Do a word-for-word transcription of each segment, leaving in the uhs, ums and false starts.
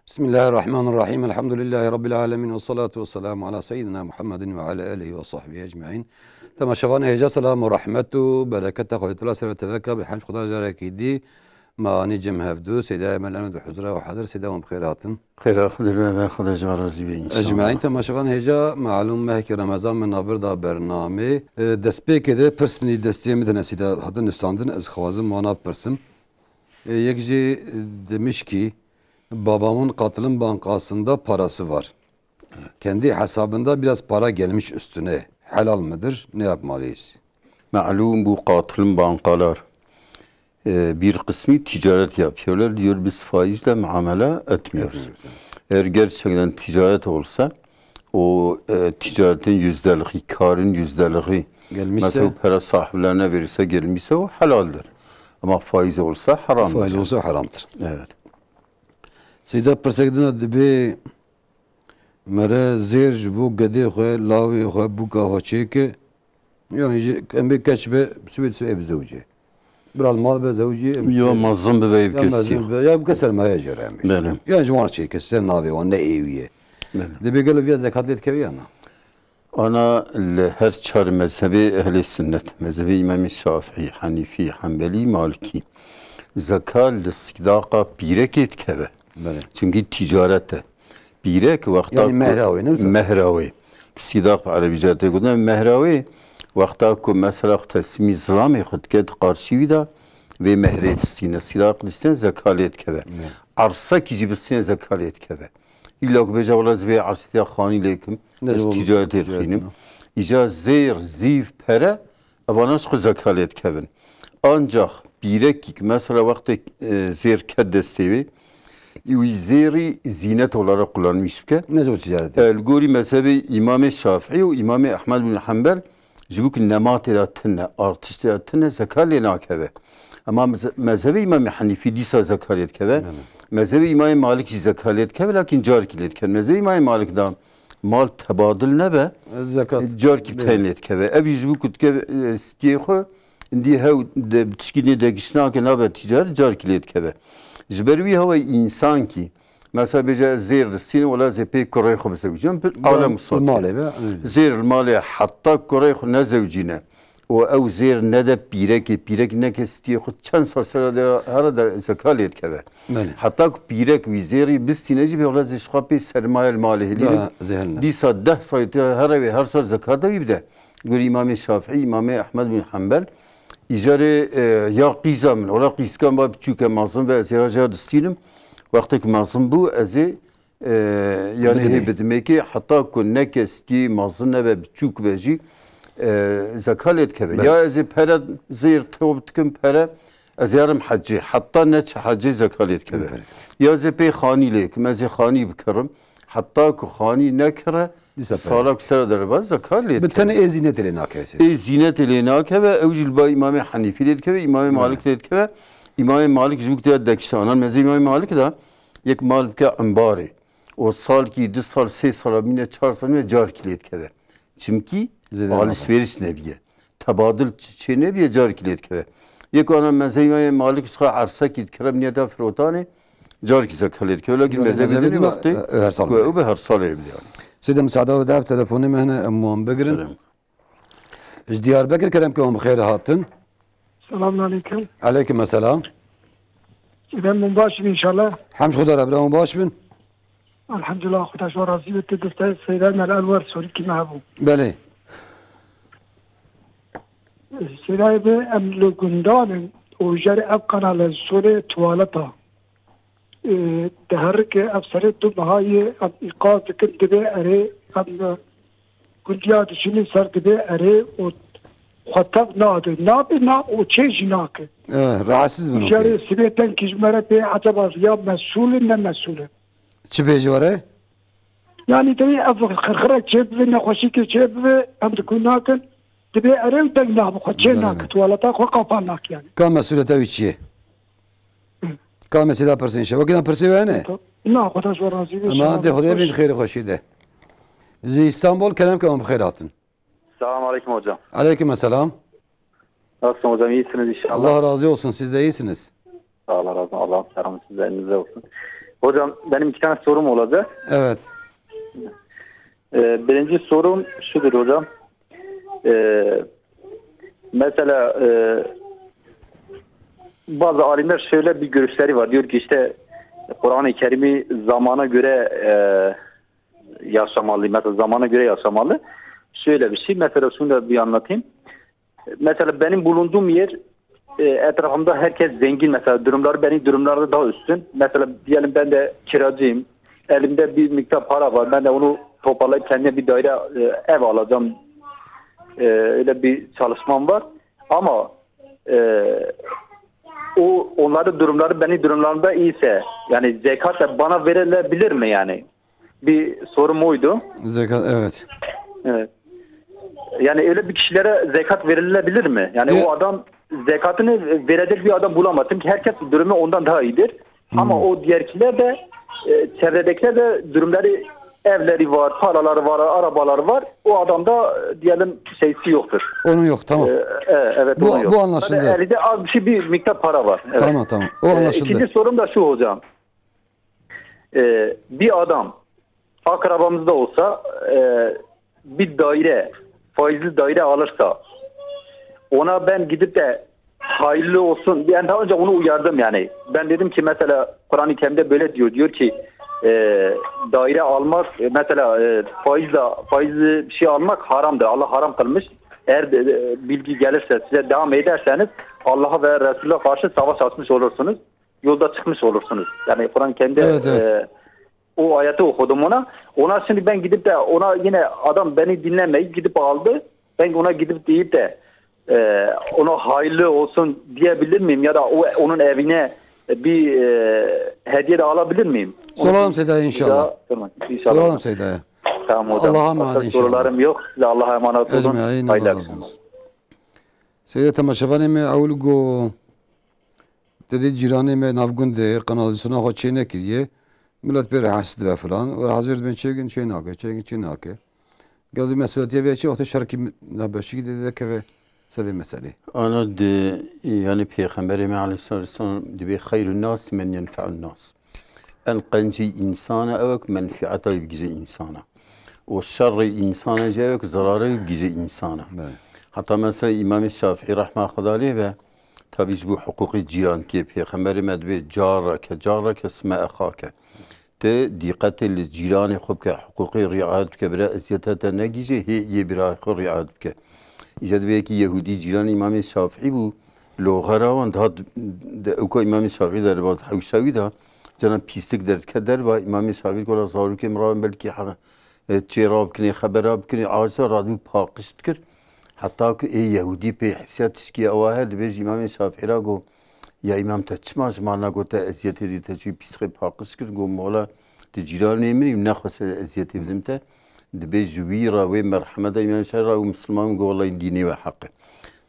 Bismillahirrahmanirrahim. Elhamdülillahi Rabbil alemin. Ve salatu ve selamu ala seyyidina Muhammedin ve ala alihi ve sahbihi ecmain. Temaşevanê hêja, selam û rehmet û bereketa Xwedê Teala ser ve teveka bi hemd Xweda carekî dî. Me anî cem hevdu, Seyda Emel Emed bi huzura we hadir, Seyda wan bi xêr hatin. Xêra Xwedê li we be, Xwedê ji we razî be înşallah. Ecmaîn. Temaşevan hêja, malûm mehekî Remezan me navbir da bernamê. E, destpêkê de pirsnî destiyê min de nesî de hatin nivsandin, ez xwazim wana pirsim. E, yek jî, e, demiş ki, babamın katılım bankasında parası var. Kendi hesabında biraz para gelmiş üstüne. Helal mıdır? Ne yapmalıyız? Malûm bû, qatilin bankalar, e, bir kısmı ticaret yapıyorlar. Diyor, "Biz faizle muamele etmiyoruz." Etmiyoruz, evet. Eğer gerçekten ticaret olsa, o, e, ticaretin yüzdelik, karın yüzdelik, gelmişse, mesela para sahiplerine verirse, gelmişse, o helaldir. Ama faiz olsa haramdır. Faiz yani olsa haramdır. Evet. Seyda pirsek dina dibê mere zêr ji bo gedê xwe, lawê xwe, bûka xwe çêke. Yanî ji em bê keç be, sibê sibê bizewce. Bira li mal be zewcî, em işte. Ya mezin bibe ev ya kesî. Mezin bibe, ya bike sermaye jê re em bê. Belê. Ya ji wan çêke, ser navê wan ne êwî ye. Belê. Dibê gelo viya zekat lê dikeve ya na? Ana li her çar mezhebê ehlê sunnet, mezhebê Îmamê Şafî, Henîfî, Henbelî, Malikî, zeka li sîdaqa pîrekê dikeve. Belê. Çünkü ticaret e. Pîrek wexta yanî ku mehra wê, ne wisa? Mehra wê. Sîdaq bi erebî tê gotin, mehra wê wexta ku mesela xwe teslîmî zilamê xwe dike, di qarşî wî de vê mehrê distîne, sîdaq distîne, zeka lê dikeve. Belê. Arsekî jî bistîne, zeka lê dikeve. Îlla ku bêje, wela ez vê ersîtiya xanî lê kim, ne, ez ticaretê dixînim. Îca zêr, zîv, pere, evana ji xwe zeka lê dikevin. Ancax pîrekî ki mesela wextê, e, zêr ket destê wê, wî zêrî zînet olarak kullanmış bike. Ne zor ticaret. E, li gorî mezhebê Îmamê Şafî û Îmamê Ehmed bin Hanbel, ji bo ku nematê de tune, artıştê de tune, zeka lê nakeve. Ama meze-, mezhebê Îmamê Henîfî dîsa zeka lê dikeve. Belê. Mezhebê Îmamê Malik jî zeka lê dikeve, lakin carkî lê dikeve. Mezhebê Îmamê Malik da mal tebadil nebe, zekat, carkî, belê, tên lê dikeve. Ev jî ji bo ku dikeve, e, stiyê xwe, indi hew de, tişkî nê degiş nake, nabe ticaret, carkî lê dikeve. Ji ber wî hewe însan kî mesela bêje, "Ez zêr distînim, wela ez ê pê kurê xwe bizewicim." Pir alem sot. Malê be, evet. Zêr li malê, heta kurê xwe nezewicîne û ew zêr nede pîrekê, pîrek neke stiyê xwe, çend sal sera de here de zeka lê dikeve. Belê. Heta ku pîrek wî zêrî bistîne jî bê, wela ez ê ji xwe pê sermaye li malê hilînim. Zehir ne. Dîsa deh salî te here wê her sal zekata wî bide. Gorî Îmamê Şafî, Îmamê Ehmed bin Hanbel, îcarê, e, ya qîza min, wela qîzkan ba biçûk e, mezin ve, ez ê ra jê distînim. Wextek mezin bû, ez ê, e, yanî hê bidimê kê, heta ku neke stî mezin nebe, biçûk be jî, e, zeka lê dikeve. Ya ez ê pere zêr top dikim, pere ez ê herim hecê. Heta neçe hecê zeka lê dikeve. Belê. Ya ez ê pê xanî lê kim, ez ê xanî bikirim. Heta ku xanî nekire, dîsa sala ku sera derve zeka lê dikeve. Bi tenê ê zînetê lê nakeve. Ê zînetê lê nakeve, ew jî li ba Îmamê Henîfî lê dikeve, Îmamê Malik lê dikeve. Îmamê Malik ji bo ku tê dekişanan, mezhebê Îmamê Malik de yek mal bike embarê. O salkî, du sal, sê sala bîne, çar sal bîne, carkî lê dikeve. Çimkî alişveriş nebiye. Tebadil ç-, çê nebiye, carkî lê dikeve. Yek ana mezhebê Malik ji xwe ersekî dikire, bi niyeta firotanê, carkî zeka lê dikeve. Lakin mezhebê din wextê ku ew be her salê bide yani. Seyda, misada ve de telefonê me hene, em wan bigirin. Ji Diyarbekir kerem ke hûn bi xêr hatin. Selamun aleyküm. Aleyküm selam. Seyda, hûn baş bin inşallah. Hemd Xweda re, bira, hûn baş bin. Elhamdulillah, Xweda ji we razî be. Tu destê Seyda Emel Enwer Sorîkî me hebû. Belê. Seyda, bi em li gundan in û jere ev qanale sorê tuwaleta. E, diherike ev serê du meha ye, em îqaz dikin, dibê erê, em, e, gundiya dişînin ser dibê erê û xwe tev nade. Nabe na û çê jî nake. Eh, rahatsiz bin. Jere sibê tenkî ji me re bê, ecaba ya mesûl in, ne mesûl in? Çi bêje were? Yani dibê ev xirxirek çê bibe, nexweşîkê çê bibe, em diku nakin. Dibê erê û deng nabe xwe, çê nake, tuwaleta xwe qapa nake yani. Ka mesûleta wî çi ye? Ka mesîla pirsên şe. Wekî na pirsê we hene? Na, Xweda ji we razî be. Ama de Xwedê bin xêrê xweşî de. Ji Îstanbul kerem ke hûn bi xêr hatin. Selamun aleyküm hocam. Aleyküm selam. Nasılsın hocam? İyisiniz inşallah. Allah razı olsun. Siz de iyisiniz. Sağ olun, razı olsun. Allah'ın selamı sizlerinizde olsun. Hocam, benim iki tane sorum olacak. Evet. Ee, birinci sorum şudur hocam. Ee, mesela e, bazı alimler şöyle bir görüşleri var. Diyor ki işte Kur'an-ı Kerim'i zamana göre e, yaşamalı. Mesela zamana göre yaşamalı. Şöyle bir şey. Mesela şunu da bir anlatayım. Mesela benim bulunduğum yer, e, etrafımda herkes zengin. Mesela durumları benim durumlarda daha üstün. Mesela diyelim ben de kiracıyım. Elimde bir miktar para var. Ben de onu toparlayıp kendime bir daire, e, ev alacağım. E, öyle bir çalışmam var. Ama e, o onların durumları benim durumlarımda iyiyse, yani zekat da bana verilebilir mi yani? Bir sorum oydu. Zekat, evet. Evet. Yani öyle bir kişilere zekat verilebilir mi? Yani Ya- o adam zekatını verecek bir adam bulamadım ki herkes durumu ondan daha iyidir. Ama Hmm. o diğerkiler de e, çevredekiler de durumları evleri var, paraları var, arabaları var. O adamda e, diyelim şeysi yoktur. Onun yok, tamam. E, e, evet, Bu, onun yok. bu anlaşıldı. Sadece elinde az bir şey, bir miktar para var. Evet. Tamam, tamam. O E, anlaşıldı. İkinci sorum da şu hocam. E, bir adam akrabamızda olsa e, bir daire, faizli daire alırsa ona ben gidip de hayırlı olsun, yani daha önce onu uyardım yani. Ben dedim ki mesela Kur'an-ı Kerim'de böyle diyor, diyor ki e, daire almak, e, mesela e, faizle, faizli bir şey almak haramdır. Allah haram kılmış. Eğer de, e, bilgi gelirse, size devam ederseniz Allah'a ve Resulüne karşı savaş açmış olursunuz. Yolda çıkmış olursunuz. Yani Kur'an-ı Kerim'de Evet, evet. e, o ayeti okudum ona. Ona şimdi ben gidip de ona yine adam beni dinlemeyip gidip aldı. Ben ona gidip deyip de e, ona hayırlı olsun diyebilir miyim? Ya da o, onun evine bir e, hediye de alabilir miyim? Onu Soralım bir- Seyda'ya inşallah. Daha- Tamam, inşallah. Soralım Seyda'ya. Tamam hocam. Allah'a emanet Başka inşallah. sorularım yok. Size Allah'a emanet olun. Ecmaîn, Hayırlı Allah razı akşamlar. olsun. Seyda temaşevanê me ew li go Te dê cîranê me navgundê kanalîzasyona xwe çê nekiriye. Milet pê re hes dibe filan. Û hazir dibên çêkin çê nake, çêkin çê nake. Gel di mesuliyetiye vê çi wextê şerkî navbeşikî dê derkeve ser vê meselê. Ana di, yani Pêxemberê me aleyhissalatu vesselam dibê xeyrun nas men yenfe'un nas. En qencî insana ew e ku menfieta wî bigihîje insana. Û şerrê insana jî ew e ku zerarê wî bigihîje insana. Belê. Heta mesela Îmamê Şafîî rehma Xweda lê be, Tabî ji bo hiqûqê cîrantiyê Pêxemberê me dibê careke, careke sime exake. Tu dîqetê li cîranê xwe bike, hiqûqê riayet bike, bira eziyeta te negihîje, hê yê bira xwe riayet bike. Îca dibê yekî Yehûdî cîranê Îmamê Şafîî bû, loxera wan dihat, di ewka Îmamê Şafîî derbas hewşa wî de, cana pîstik derdike derva, Îmamê Şafîî gola zarokê min rawin belkî he-, e, çê rabikinê, xebera bikinê, aciz e, radibû paqij dikir. Heta ku ê Yehûdî pê hisiya tişkî ewa heye, dibêje Îmamê Şafîî ra got, ya Îmam, te çima ji mal negot te eziyetê dî, te çûyî pîsxê paqij kir? Got, mola tu cîranê min î û nexwest ez eziyetê bidim te. Dibê ji wî re wê merhemeta Îmamê Şafîî ra û misilman got, wellahî dînê we heq e.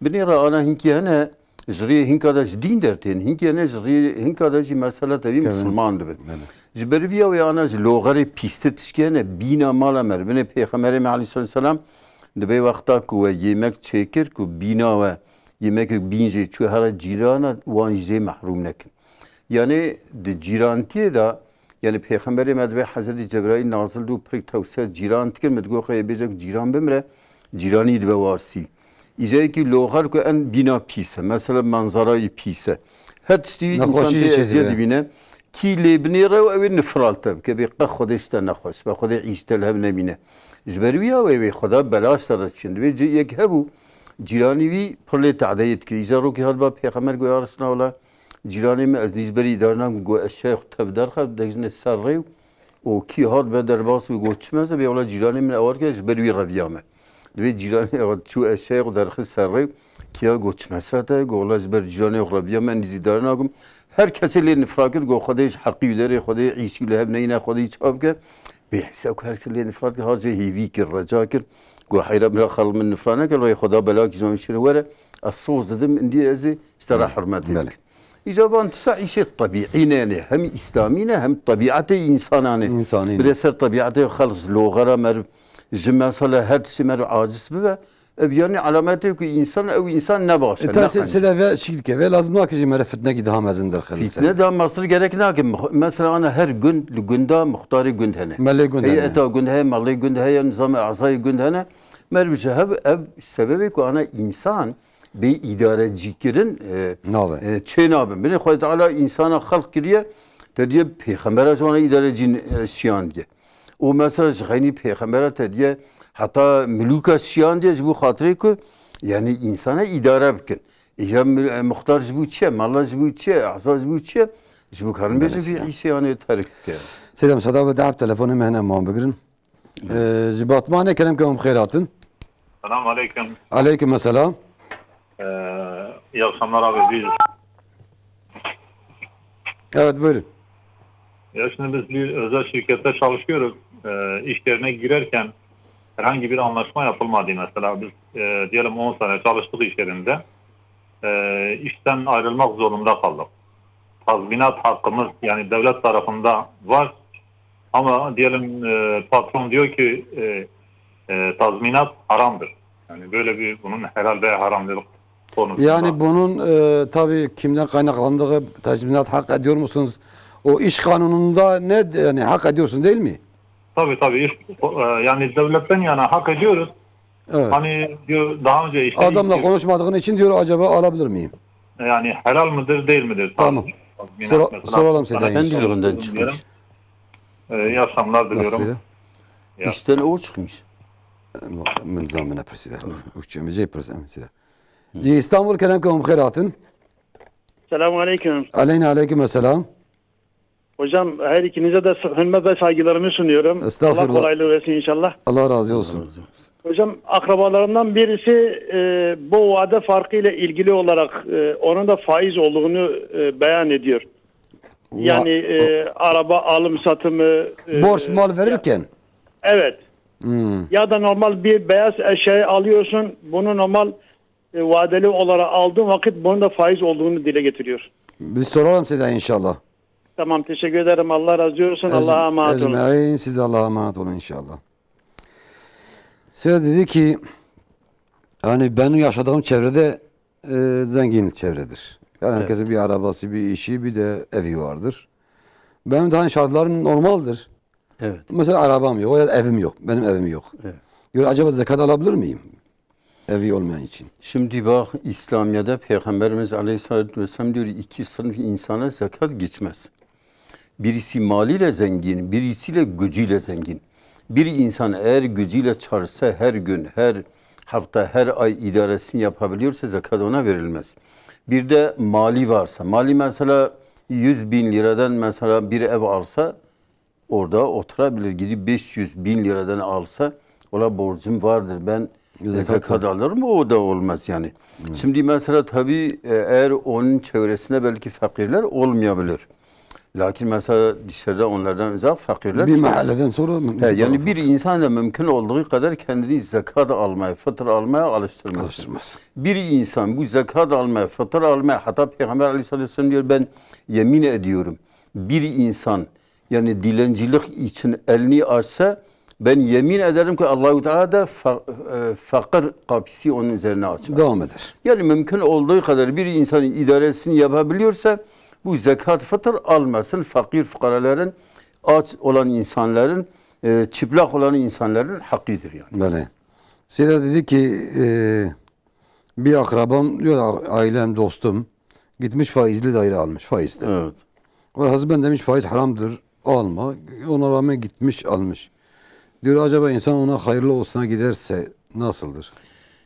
Binê re ana hinkî hene, ji riyê hinka de ji dîn dertên, hinkî hene ji riyê hinka de jî mesela tevî Kevin. misilman dibin. Belê. Ji ber vîya wê ana ji loxerê pîstir tişkî hene, bîna mala me re. Binê Pêxemberê me aleyhisselatu vesselam dibê wexta ku we yemek çêkir, ku bîna we yemekek bîn jê çû here cîrana, wan jê mehrûm nekin. Yanê di cîrantiyê de, yanê Pêxemberê me dibê Hezretî Cebraîl nazil dû, pirik tewsiya cîran dikir, min digot, xwe yê bêje ku cîran bimire, cîranî dibe warsî. Îca yekî loxer ku en bîna pîs e, mesela manzara wî pîs e. Her tiştî wî Nexweşî însan jî tê çêdibe. eziyet dibîne. Kî lê binêre û ew ê nifral te bike, bê qe Xwedê ji te nexweş be, Xwedê îş te li hev nemîne. Ji ber wî ya wê, wê Xweda belaş te re diçin. Divê ci-, yek hebû, cîranî wî pir lê tehdeyê dikir. Îca rokê hat ba Pêxember got, ya Resûlalla, cîranê min ez nî ji berî îdare nakim, got, ez şayê xwe tev derxe, dek jine ser rê û, û kî hat be derbas bû, got, çi meze bê, wela cîranê min ewa dike, ji ber wî reviya me. Divê cîranê ewa çû eşeya xwe derxist ser rê, kiya got, çi mesele te? Got, wela ji ber cîranê xwe reviya me, ez nî zî îdare nakim. Her kesê lê nifra kir, got, Xwedê ji heqî wî derê, Xwedê îşî li hev neyne, Xwedê çav bike. Bê hesab ku her kesê lê nifra kir, ha jê hêvî kir, reca kir. Got, heyra bira xelq min nifra neke, lê Xweda bela kî ji me şire were, ez soz didim, indî ez ê ji te re Hı. hurmetê Belê. dikim. Îca van tişta îşê tebîî ne, yanî hem îslamî ne, hem tebîetê însanan e. Însanî ne. Bide ser tebîetê xelq ji loxera meriv, ji mesela her tiştê meriv aciz bibe, Ev yani alametê ku insan, ew insan ne baş e, e, ta ne se-, qenc. Sêde ve şîk dike. Ve lazim nake jî mere fitnekî daha mezin derxin. Fitne daha mesele gerek nake. Mix-, mesela ana her gund li gunda muxtarê gund hene. Melê gund hene. Heyeta gund heye, melê gund heye, nizam-ê ezayê gund hene. Merv ji hev, ev sebebê ku ana insan bê îdarecîkirin, e, Nabe. e, çê nabe. Binê Xwedê Teala insana xelq kiriye, te diye pêxembera ji wana îdarecîn, e, şiyandiye. Û mesela ji xeynî pêxembera te diye heta milûka şiyandiye ji bo xatirê ku, yani, însana îdare bikin. Îja mi-, e, muxtar ji bo çi ye? Mala ji bo çi ye? Eza ji bo çi ye? Ji bo karin bêjin vî îşê, yani, terk bike. Sêde Musada ve dehab telefonê me hene em wan bigirin. Ee, ji Batmanê kerem ke hûn bi xêr hatin. Selam aleyküm. Aleyküm selam. Ee, iyi akşamlar abi. Biz Evet, buyurun. Ya şimdi biz bir özel şirkette çalışıyoruz. Ee, iş yerine girerken herhangi bir anlaşma yapılmadı mesela. Biz, e, diyelim on sene çalıştık iş yerinde. Ee, işten ayrılmak zorunda kaldık. Tazminat hakkımız yani devlet tarafında var. Ama diyelim, e, patron diyor ki, e, e, tazminat haramdır. Yani böyle bir bunun helal veya haramdır konusu Yani var. Bunun, e, tabii kimden kaynaklandığı, tazminat hak ediyor musunuz? O iş kanununda ne, yani hak ediyorsun değil mi? Tabii, tabii. İş, e, yani devletten yana hak ediyoruz. Evet. Hani diyor daha önce işte Adamla iş konuşmadığın için diyor acaba alabilir miyim? Yani helal mıdır, değil midir? Tamam. Tazminat Sora-, mesela. Soralım Seyda. Sana Kendiliğinden çıkmış. Diyelim. Ee, iyi akşamlar diliyorum. Nasıl ya? Ya. İşten o çıkmış. Min zan min pirsî de. Uçumê jê pirs em sî de. Cî Îstanbul kerem ke hûn bi xêr hatin. Selamun aleyküm. Aleyna aleyküm selam. Hocam her ikinize de hürmet ve saygılarımı sunuyorum. Estağfurullah. Allah kolaylığı versin inşallah. Allah razı olsun. Hocam akrabalarımdan birisi, e, bu vade farkı ile ilgili olarak, e, onun da faiz olduğunu, e, beyan ediyor. Va- Yani, e, araba alım satımı, e, Borç mal ya- verirken. Evet. Hmm. Ya da normal bir beyaz eşyayı alıyorsun, bunu normal, e, vadeli olarak aldığın vakit bunun da faiz olduğunu dile getiriyor. Biz soralım size inşallah. Tamam, teşekkür ederim. Allah razı olsun. Ecm-, Allah'a emanet olun. Ecmaîn, siz Allah'a emanet olun inşallah. Size dedi ki, yani benim yaşadığım çevrede, e, zengin çevredir. Yani Evet. herkesin bir arabası, bir işi, bir de evi vardır. Benim daha şartlarım normaldir. Evet. Mesela arabam yok, ya da evim yok, benim evim yok. Evet. Diyor, acaba zekat alabilir miyim? Evi olmayan için. Şimdi bak, İslamiyet'te Peygamberimiz Aleyhisselatü Vesselam diyor, iki sınıf insana zekat geçmez. Birisi maliyle zengin, birisiyle gücüyle zengin. Bir insan eğer gücüyle çalışsa, her gün, her hafta, her ay idaresini yapabiliyorsa zekat ona verilmez. Bir de mali varsa, mali mesela yüz bin liradan mesela bir ev alsa, orada oturabilir. Gidip beş yüz bin liradan alsa, ola borcum vardır, ben zekat alırım, o da olmaz yani. Şimdi mesela tabii, e, eğer onun çevresinde belki fakirler olmayabilir. Lakin mesela dışarıda onlardan uzak fakirler Bir çok. mahalleden sonra mü-, He, yani bir insan da mümkün olduğu kadar kendini zekat almaya, fıtır almaya alıştırmasın. Alıştırmasın. Bir insan bu zekat almaya, fıtır almaya, hatta Peygamber Aleyhisselatü Vesselam diyor, ben yemin ediyorum, bir insan yani dilencilik için elini açsa, ben yemin ederim ki Allahu Teala da fa-, e, fakir kapısı onun üzerine açar. Devam eder. Yani mümkün olduğu kadar bir insanın idaresini yapabiliyorsa bu zekat fıtır almasın. Fakir fukaraların, aç olan insanların, e, çıplak olan insanların hakkıdır yani. Böyle. Seyda dedi ki, e, Bir akrabam, diyor, ailem, dostum gitmiş faizli daire almış, faizli. Evet. Orası ben demiş faiz haramdır, alma. Ona rağmen gitmiş almış. Diyor, acaba insan ona hayırlı olsuna giderse nasıldır?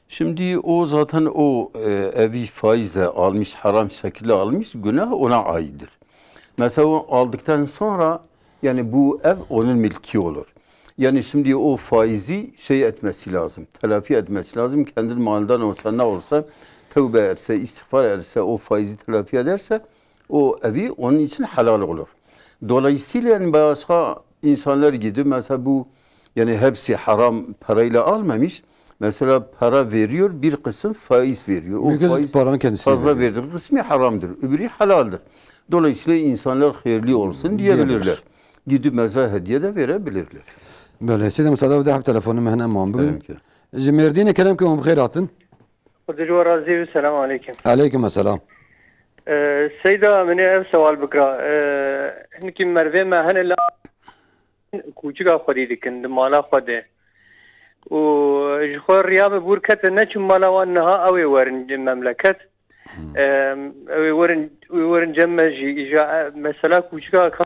Şimdi o zaten o, e, evi faizle almış, haram şekilde almış, günah ona aittir. Mesela o aldıktan sonra yani bu ev onun mülkü olur. Yani şimdi o faizi şey etmesi lazım, telafi etmesi lazım. Kendi malından olsa ne olsa tövbe etse, istiğfar etse, o faizi telafi ederse o evi onun için helal olur. Dolayısıyla yani başka insanlar gibi mesela bu yani hepsi haram parayla almamış. Mesela para veriyor, bir kısım faiz veriyor. O Bir kısım faiz paranın kendisi fazla veriyor. verdiği kısmı haramdır, öbürü halaldir. Dolayısıyla insanlar hayırlı olsun diyebilirler. Diyebilir. Gidip mesela hediye de verebilirler. Böyle. Seyda Musada, bir daha bir telefonu mehne aman bugün. Tabii ki. Ji Mêrdînê kerem ke hûn bi xêr hatin. Xwedê ji we razî be, selam aleykum. Aleykum selam. Ee, Seyda, min ê ev sewal bikira. Ee, hinkî mervê me hene la kûçika xwedî dikin di mala xwe de. Û ji xwe riya bi bûr kete, neçûn mala wan, niha ew ê werin memleket. Ee, ew ê werin, ew ê werin cem me jî. Îja, e, mesela kûçika ka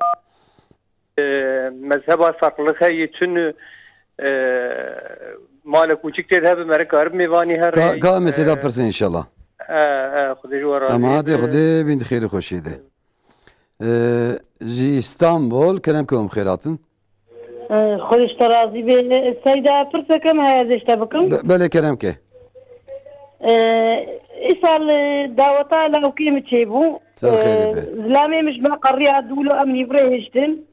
e, mezheba farklılık heye, çün, e, mala kûçik tê de hebe, meriv karib mêvanî here. Ka, ka em ê sêda pirsin inşallah. E, e, Xwedê ji we razî be. Em hatê Xwedê bîn di xêrî xweşiyê de. E, ji Îstanbul, kerem ke hûn bi xêr hatin. E, Xwedê ji te razî be. Seyda, pirsekem heye ez ê ji te bikim. Be-, belê kerem ke. E, îsal, e, daweta lawkê min çêbû. Ser xêrê be. E, zilamê min ji me qeriya dûlo em hîvrê hiştin.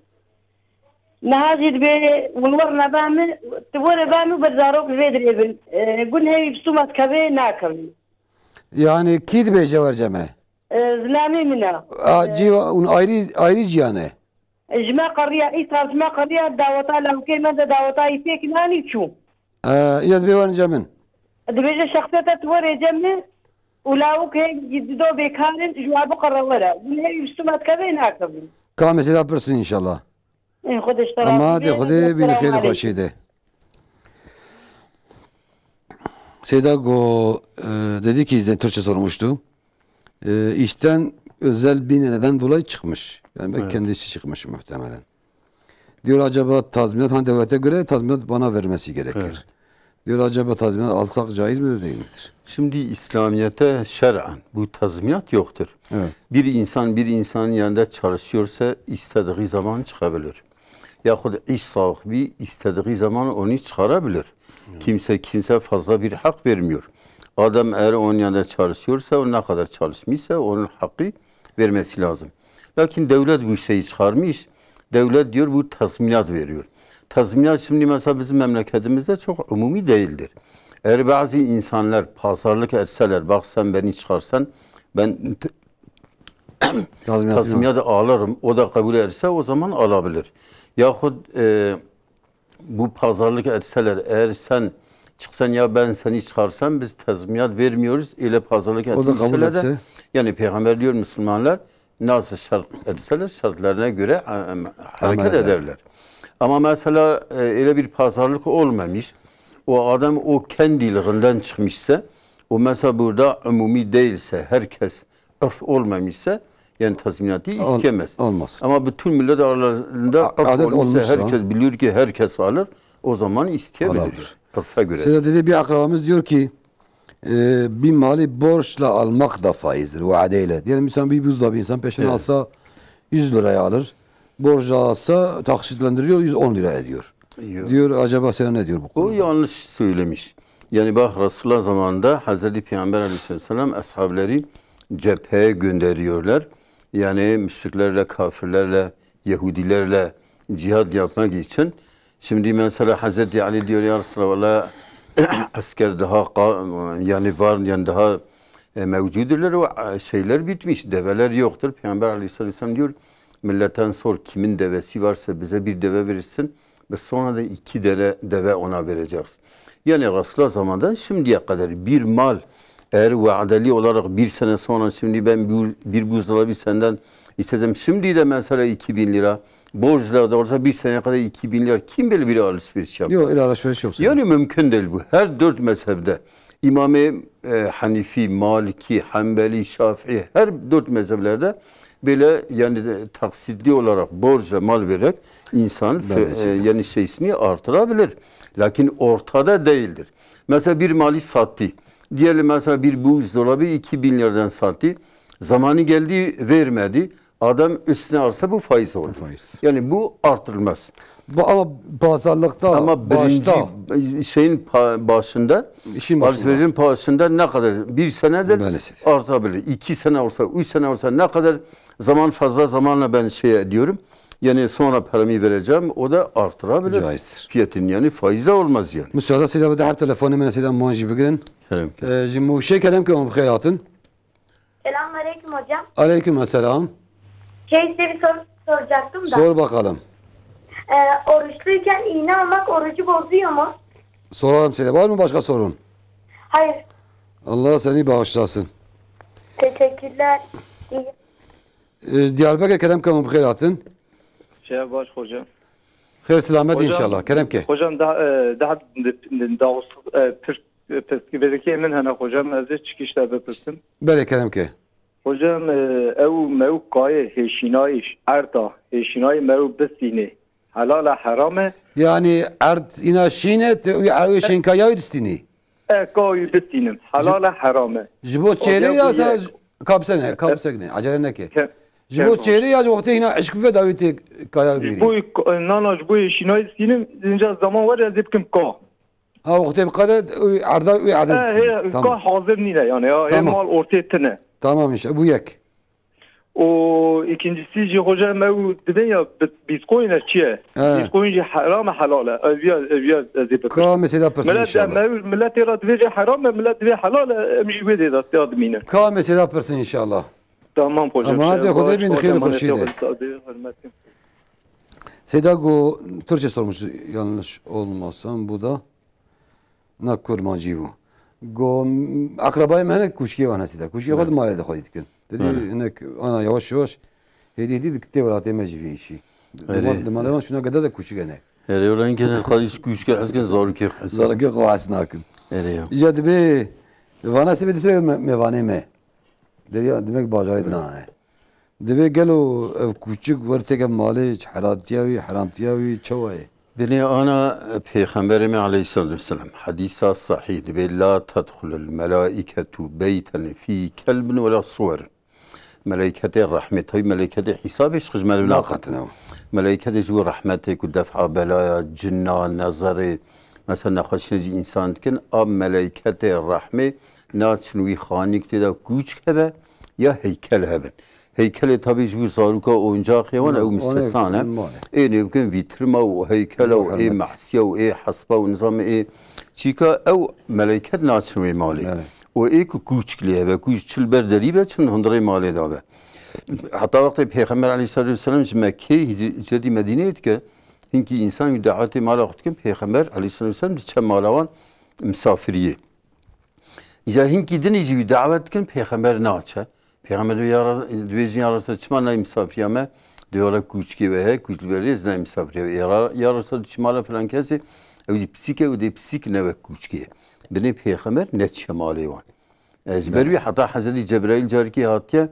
Niha jî dibê hûn werine ba min, tu were ba min û ber zarok li vê dirê bin. E, gun hevî bi stûma dikeve, nakevin. Yani kî dibêje wer cem e? E, zilamê min e. A, cî hûn ayrî, ayrî cîyan e? Ji me qeriya, îsal ji me qeriya daweta lawkê me de daweta yî pêk nanî çû. E, ya dibê werin cem min. Dibêje şexsiyeta tu were cem min û lawik hê dido bêkarin ji we biqere were. Gun hevî bi stûma dikeve, nakevin. Ka em ê sêda pirsin inşallah. Ê, Xwedê ji te razî be. Ama hadi Xwedê bînî xêr û xweşiyê de. Seyda go, e, dedi ki, izle, Türkçe sormuştu. E, işten özel bir nedenden dolayı çıkmış. Yani belki kendisi çıkmış muhtemelen. Diyor, acaba tazminat, hani devlete göre tazminat bana vermesi gerekir. Evet. Diyor, acaba tazminat alsak caiz midir, değil midir? Şimdi İslamiyet'te şer'an bu tazminat yoktur. Evet. Bir insan bir insanın yanında çalışıyorsa istediği zaman çıkabilir. Yahut iş sahibi istediği zaman onu çıkarabilir. Evet. Kimse kimse fazla bir hak vermiyor. Adam eğer onun yanında çalışıyorsa, o ne kadar çalışmışsa onun hakkı vermesi lazım. Lakin devlet bu şeyi çıkarmış. Devlet diyor bu tazminat veriyor. Tazminat şimdi mesela bizim memleketimizde çok umumi değildir. Eğer bazı insanlar pazarlık etseler, bak sen beni çıkarsan ben t-, tazminat alırım, o da kabul ederse o zaman alabilir. Yahut, e, bu pazarlık etseler, eğer sen çıksan ya ben seni çıkarsam biz tazminat vermiyoruz, öyle pazarlık etmişseler de, yani Peygamber diyor Müslümanlar nasıl şart etseler şartlarına göre, e, e, hareket ederler. Ama mesela, e, öyle bir pazarlık olmamış, o adam o kendiliğinden çıkmışsa, o mesela burada umumi değilse, herkes örf olmamışsa, yani tazminatı isteyemez. Olmaz. Ama bütün millet aralarında örf olmuşsa, herkes biliyor ki herkes alır, o zaman isteyebilir. Örfe göre. Seyda dedi, bir akrabamız diyor ki, e, bir mali borçla almak da faizdir, vadeyle. Diyelim insan bir buzdolabı insan peşine alsa yüz liraya alır. Borçla alsa taksitlendiriyor, yüz on lira ediyor. Yok. Diyor, acaba sen ne diyor bu konuda? O yanlış söylemiş. Yani bak, Resulullah zamanında Hazreti Peygamber aleyhisselam ashabları cepheye gönderiyorlar. Yani müşriklerle, kafirlerle, Yahudilerle cihad yapmak için. Şimdi mesela Hazreti Ali diyor, ya Resulallah, asker daha ka-, yani var, yani daha, e, mevcudurlar, o, e, şeyler bitmiş, develer yoktur. Peygamber aleyhisselam diyor, milletten sor, kimin devesi varsa bize bir deve verirsin. Biz sonra da iki deve, deve ona vereceğiz. Yani Resulullah zamanından şimdiye kadar bir mal eğer vadeli olarak bir sene sonra şimdi ben bir, bir buzdolabı senden istesem, şimdi de mesela iki bin lira borcla da olsa bir seneye kadar iki bin lira kim böyle bir alışveriş yapar? Yok, öyle alışveriş yok. Yani mümkün değil bu. Her dört mezhepte İmam-ı, e, Hanifi, Maliki, Hanbeli, Şafii, her dört mezheplerde böyle yani de taksitli olarak borca mal vererek insan fe-, e, yani şeysini artırabilir. Lakin ortada değildir. Mesela bir mali sattı. Diyelim mesela bir buzdolabı iki bin liradan sattı. Zamanı geldi, vermedi. Adam üstüne alsa bu faiz olur. Bu faiz. Yani bu artırılmaz. Bu ama pazarlıkta ama birinci şeyin pa-, başında, alışverişin başında ne kadar? Bir senedir artabilir. İki sene olsa, üç sene olsa ne kadar zaman fazla zamanla ben şey ediyorum. Yani sonra paramı vereceğim, o da artırabilir. Caizdir. Fiyatın yani faize olmaz yani. Müsaade Seyda, bir de hep telefonu men Seyda Muhanji bigirin. Kerem, kerem. Ee, ji Mûşê kerem ke hûn bi xêr hatin. Selamünaleyküm hocam. Aleyküm selam. Şey, size bir soru soracaktım da. Sor bakalım. Ee, oruçluyken iğne almak orucu bozuyor mu? Soran seni var mı başka sorun? Hayır. Allah seni bağışlasın. Teşekkürler. İyi. Ee, Diyarbakır kerem kavun bixêr hatin. Şev baş hocam. Xêr selamet Hocam, inşallah. Kerem ke. Hocam da, e, daha da, da, e, pir-, e, pirsgirêkê min hene hocam, ez ê çikîş te bipirsim. Belê kerem ke. Hocam, e, ew mewkayê hêşînayî erda, hêşînayî mew bistînê. Helal e, heram e? Yani erd îna şîn e, te wî ewê şênkayayî distînî? E, ka wî bistînim. Helal e, heram e? Ji bo çêrê ya sa kapsene, kapsekne, acele neke. Ji bo çêrê ya ji wextê hîna eşk ve dawî tê kaya bîrî. Ji bo, e, nana ji bo hêşînayî distînim, zinca zaman were ez ê bikim ka. Ha, wextê bi qede, erda, erda distînî. He, he, tamam. Ka hazir nîne yani ya, hê mal ortê tine. Tamam işte, bu yek. O ikincisi jî hocam ew dibê ya bit-, Bitcoin e çi ye? He. Bitcoin jî heram e, helal e? Ev ya, ev ya ez ê bipirsim. Ka mesela pirsin inşallah. Millet, millet ê re divê jî heram e, millet divê helal e, em jî wê dê de ya dimînin. Ka mesela pirsin inşallah. Tamam hocam. Emanetê Xwedê bin, xêr û xweşî de. Seyda go Türkçe sormuş yanlış olmasam bu da. Na kurmancî bû. Go, akrabayê me hene kûçikê wan hesî de. Kûçikê xwe di malê de xwedî dikin. Didî hinek ana yavaş yavaş hêdî hêdî dik tê welatê me jî vê îşî. Di mal-, di malê wan şûna gede de kûçik hene. Erê, wela hinkê ne xwedî kûçikê hez dikin, zarokê xwe hez dikin. Zarokê xwe hez nakin. Erê ya. Îca dibê vana sibê dîsa me-, mêvanê me. Deriya, demek bajarê din hene. Divê gelo ev kûçik wer têke malê, çi helatiya wî, heramtiya wî, çawa ye? Binê ana Pêxemberê me aleyhissalatu vesselam, hedîsa sahîh dibê, "La tedxulul melaîketu beyten fî kelbin wela suwer." Meleyketê rehmê, tabi meleyketê hîsabê ji xizmet bi naqetine. Naqetine. Meleyketê ji bo rehmetê ku def'a belaya, cinna, nezerê, mesela nexweşiyê ji însan dikin, a meleyketê rehmê naçin wî xanîk tê de kûçik hebe ya heykel hebin. Heykelê tabî ji bo zaroka oyuncak hêwan ew mistesan e. Ê nê bikin vîtrima û heykela û ê mehsiya û ê hesba û nizamê ê çîka ew meleyket naçin wê malê. Belê. Û ê ku kûçik lê hebe, ku çil ber derî be, çin hundirê malê de be. Heta wextê Pêxember aleyhissalatu vesselam ji Mekkê hicr-, hicretî Medîneyê dike, hinkî însan wî dawetê mala xwe dikin, Pêxember aleyhissalatu vesselam diçe mala wan misafiriyê. Îca hinkî dinî jî wî dawet dikin, Pêxember naçe. Pêxember dibê ya Re-, dibêjin, "Ya Resul, çima nayê misafiriya me?" Dê wele kûçikê we heye, kûçik li ber rê, ez nayê misafiriya we. Ya Re-, ya Resul, çi mala filan kesê, ew jî pisîk e, û dê pisîk ne wek kûçikê ye. Binê Pêxember neçiye malê wan. E, ji ber wî heta Hezretî Cebraîl carekî hatiye,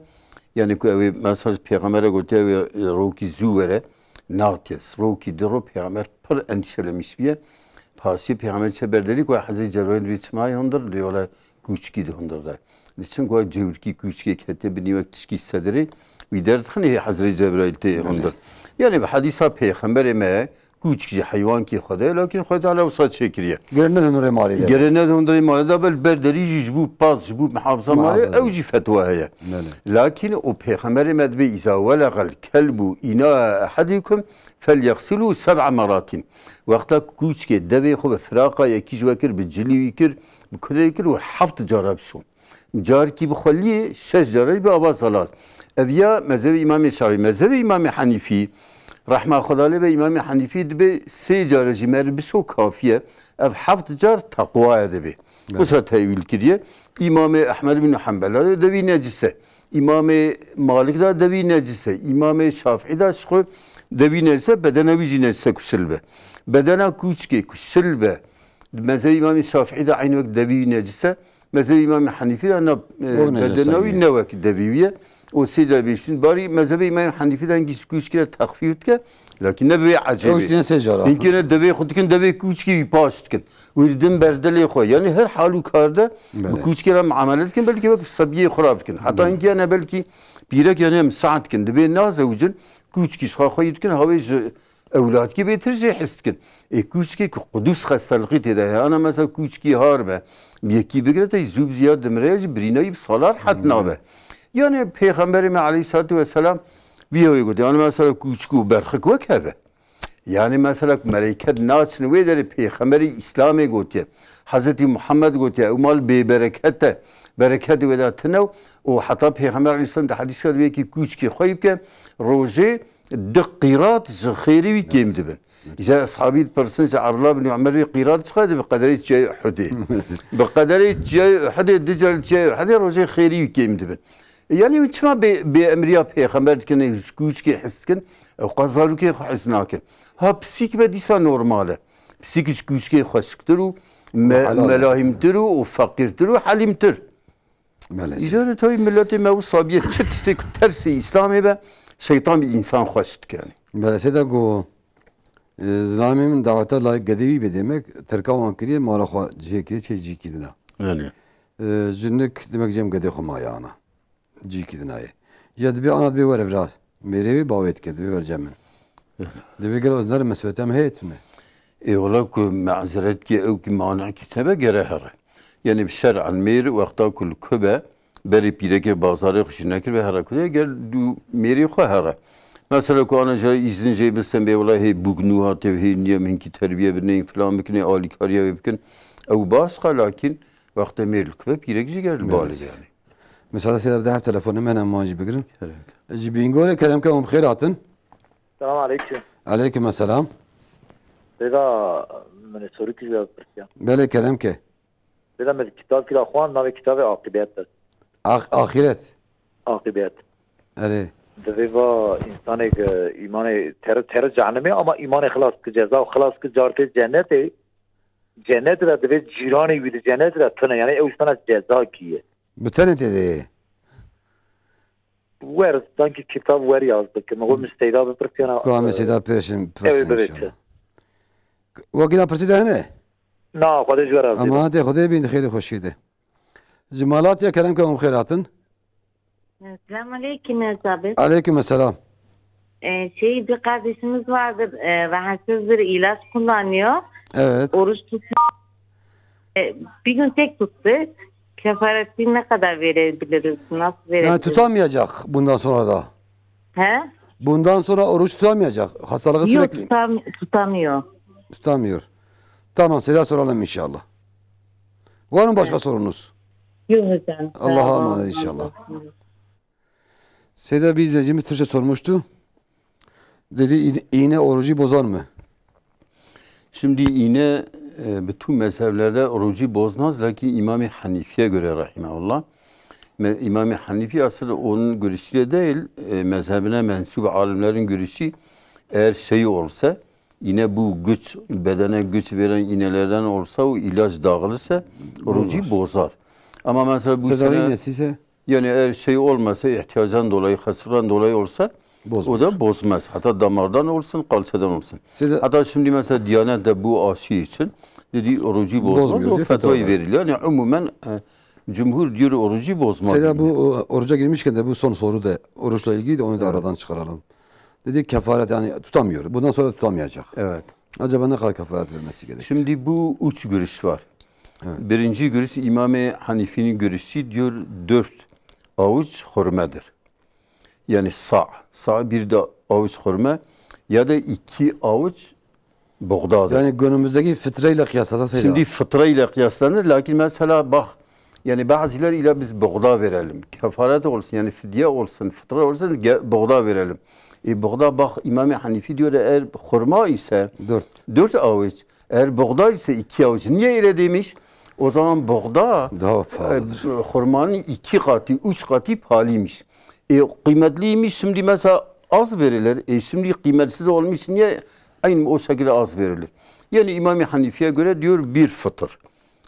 yani ku ew ê, mesela Pêxember e gotiye, ew ê rokî zû were, natiye. Rokî di ro Pêxember pir endîşelemiş biye. Pasiyê Pêxember çe berderî ku Hezretî Cebraîl dibê çima yê hundir, dê wele kûçikî di hundir de. Diçin ku cewrikî kûçikê ketiye binî wek tişkî sedirê, wî derdixin ê Hezretî Cebraîl tê hundir. Yani bi hedîsa Pêxemberê me, kûçik jî heywankî Xwedê ye, lakin Xwedê Teala wisa çêkiriye. Gere ne hundirê malê de. Gere ne hundirê malê de, bel ber derî jî ji bo pas, ji bo mihafiza malê, ew jî fetwa heye. Belê. Lakin o Pêxemberê me dibê îza welegal kelbu ina ehedikum felyexsilu seb'a meratin. Wexta kûçikê devê xwe bi firaqa yekî ji we kir, bi cilî wî kir, bi kudrê wî kir û heft cara bişon. Carkî bi xweliyê, şeş cara jî bi ava zelal. Ev ya mezhebê Îmamê Şafî. Mezhebê Îmamê Henîfî, rehma Xweda lê be, Îmamê Henîfî dibê sê cara jî meriv bişo kafî ye. Ev heft car teqwa ye dibê. Evet. Wisa tewîl kiriye. Îmamê Ehmed bin Hanbel de devî necis e. Îmamê Malik de devî necis e. Îmamê Şafî de ji xwe devî necis e, bedena wî jî necis e ku şil be. Bedena kûçikê ku şil be, mezhebê Îmamê Şafî de eynî wek devî wî necis e. Mezhebê Îmamê Henîfî de na, e, bedena wî ne wek devî wî ye. O sê car bêştin. Barî mezhebê Îmamê Henîfî de hingî ji kûçikê re texfîf dike. Lakin ne bi wê ecêbê. Hinkî ne devê xwe dikin, devê kûçikê wî paş dikin. Wî didin ber dilê xwe. Yani her hal û kar de bi kûçikê re muamele dikin, belkî wek sebiyê xwe re bikin. Heta hinkî ne belkî pîrek yani em saet dikin. Dibê nazewicin, kûçikî ji xwe xweyî dikin, hawê ji ewladkî bêtir jê his dikin. Ê kûçikê ku qudûs xestelixî tê de heye. Ana mesela kûçikî har be, bi yekî bigire te zû bi ziya dimire ya jî birîna wî bi sala rehet nabe. Yani Pêxemberê me aleyhissalatu vesselam vî hewê gotiye. Ana mesela kûçik û berxik wek heve. Yani mesela ku meleyket naçin wê derê, Pêxemberê Îslamê gotiye. Hezretî Muhammed gotiye, ew mal bêbereket e. Bereketê wê de tine û heta Pêxember aleyhisselam di hedîsê de wê yekî kûçikê xwe bike, rojê di qîrat ji xêrê wî kêm dibin. Ji eshabî dipirsin, ji Ebdullah bin Umer wî qîrat çiqa dibe? Bi qederê çiyayê Uhudê. Bi qederê çiyayê Uhudê, di car çiyayê Uhudê rojê xêrî wî kêm dibin. Yani çima bê, bê emriya pêxember dikin, ji kûçkê hez dikin, ew qas zarokê xwe hez nakin. Ha pisîk be dîsa normal e. Pisîk ji kûçkê xweşiktir û me-, Helal e. melahîmtir û, û feqîrtir û helîmtir. Belê. Îcarê tayî miletê me wisa bîye, çi tiştê ku tersê Îslamê be, şeytan bi însan xweş dike yani. Belê, sê de ku, e, zilamê min daweta layik gedê wî bê demek, terka wan kiriye, mala xwe cihê kiriye, çê cîkî dina. Yani. E, jinik demek cem gedê xwe maye ana. Cîkî dina ye. Ya dibê ana dibê were vira. Mêrê wê bawê dike, dibê were cem min. Dibê gelo ez nerim, mesûliyeta me heye tune. Ê wela ku mezeret ki ew ki manekî tebe gere here. Yani bi şer'an mêr wexta ku li ku be, berê pîrekê bazarê xwe jî nekiribe here ku de, gel dû mêrê xwe here. Mesela ku ana jara îzin jê bisten bê wela hê bûk nû hate, hê niye min ki terbiye bineyên filan bikin, hê alîkariya wê bikin. Ew baş xa, lakin wexta mêr li ku be pîrek jî gel li balê Belê. Yani. Mesela sê de bi deheb telefonê me ne man jî bigirin. Kerem. Ji Bîngolê kerem ke hûn bi xêr hatin. Selam aleyküm. Aleyküm selam. Deda, min sorî kî ji pirsiya. Belê kerem ke. Deda, me kitab kira xwan, navê kitabê Akibet e. Ax-, axiret. Akibet. Erê. Divê va insanê ki îmanê ter, ter cehennemê ama îmanê xilas ki ceza û xilas ki cartê cennetê. Cennet de divê cîranê wî di cennet de tune. Yani ew sana ceza kiye. Bi tenê tê de ye. Wer, sanki kitab wer yaz dikim. Ew min Seyda bipirsiya. Ku em ê Seyda pêşin, ew ê pipirsin bibê inşallah. Çi? Wekî na pirsî de hene? Na, Xwedê ji we razî be. Emanetê Xwedê bîn, di xêrê xweşiyê de. Ji Malatya kerem ke hûn bi xêr hatin. Selamun aleyküm Erzabet. Aleyküm selam. Ee, şey, bir kardeşimiz vardır, e, rahatsızdır, ilaç kullanıyor. Evet. Oruç tut-, e, bir gün tek tuttu. Kefareti ne kadar verebiliriz? Nasıl verebiliriz? Yani tutamayacak bundan sonra da. He? Bundan sonra oruç tutamayacak. Hastalığı Yok, sürekli tutam-, tutamıyor. Tutamıyor. Tamam, size soralım inşallah. Var mı başka sorunuz? Yok hocam. Allah'a emanet inşallah. Seyda, bir izleyicimiz Türkçe sormuştu. Dedi, "İ-, iğne orucu bozar mı?" Şimdi iğne, e, bütün mezheplerde orucu bozmaz, lakin İmam-ı Hanifi'ye göre rahimahullah, me-, İmam-ı Hanifi aslında onun görüşüyle değil, e, mezhebine mensup alimlerin görüşü, eğer şey olsa, iğne bu güç, bedene güç veren iğnelerden olsa, o ilaç dağılırsa, orucu bozar. Ama mesela bu sene iğnesi ise? Yani eğer şey olmasa, ihtiyaçtan dolayı, hasırdan dolayı olsa, o da bozmaz. Hatta damardan olsun, kalçadan olsun. Hatta şimdi mesela Diyanet de bu aşı için dedi, orucu bozmaz, o fetvayı veriliyor. Yani umumen, e, cumhur diyor, orucu bozmaz. Seyda, bu, o, oruca girmişken de bu son soru da oruçla ilgili de onu da aradan çıkaralım. Dedi kefaret, yani tutamıyor. Bundan sonra tutamayacak. Evet. Acaba ne kadar kefaret vermesi gerekir? Şimdi bu üç görüş var. Evet. Birinci görüş İmam-ı Hanifi'nin görüşü diyor dört avuç hurmedir. Yani sa'. Sa' bir de avuç hurme ya da iki avuç buğdadır. Yani günümüzdeki fıtreyle kıyaslasa Seyda. Şimdi fıtreyle kıyaslanır. Lakin mesela bak, yani bazılar ile biz buğda verelim. Kefaret olsun, yani fidye olsun, fıtre olsun, ge-, buğda verelim. E, buğda bak, İmam-ı Hanifi diyor, eğer hurma ise dört. Dört avuç, eğer buğda ise iki avuç. Niye öyle demiş? O zaman buğda, daha pahalıdır, e, hurmanın iki katı, üç katı pahalıymış. E, kıymetliymiş, şimdi mesela az verilir. E, şimdi kıymetsiz olmuş, niye aynı o şekilde az verilir? Yani İmam-ı Hanifi'ye göre diyor bir fıtır.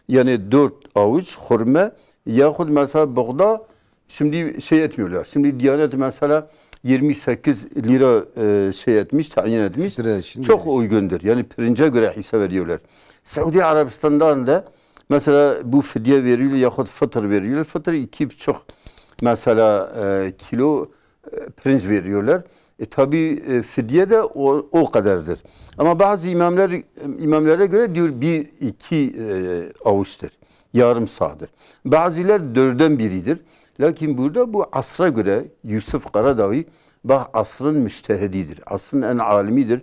Yani dört avuç hurme yahut mesela buğda şimdi şey etmiyorlar. Şimdi Diyanet mesela yirmi sekiz lira, e, şey etmiş, tayin etmiş. Çok uygundur. Yani pirince göre hesap ediyorlar. Suudi Arabistan'dan da mesela bu fidye veriliyor yahut fıtır veriliyor. Fıtır iki buçuk mesela, e, kilo, e, pirinç veriyorlar. E, tabii, e, fidye de o, o kadardır. Ama bazı imamlar, imamlara göre diyor bir iki, e, avuçtır. Yarım sağdır. Bazılar dörden biridir. Lakin burada bu asra göre Yusuf Karadavi, bak, asrın müçtehididir. Asrın en alimidir.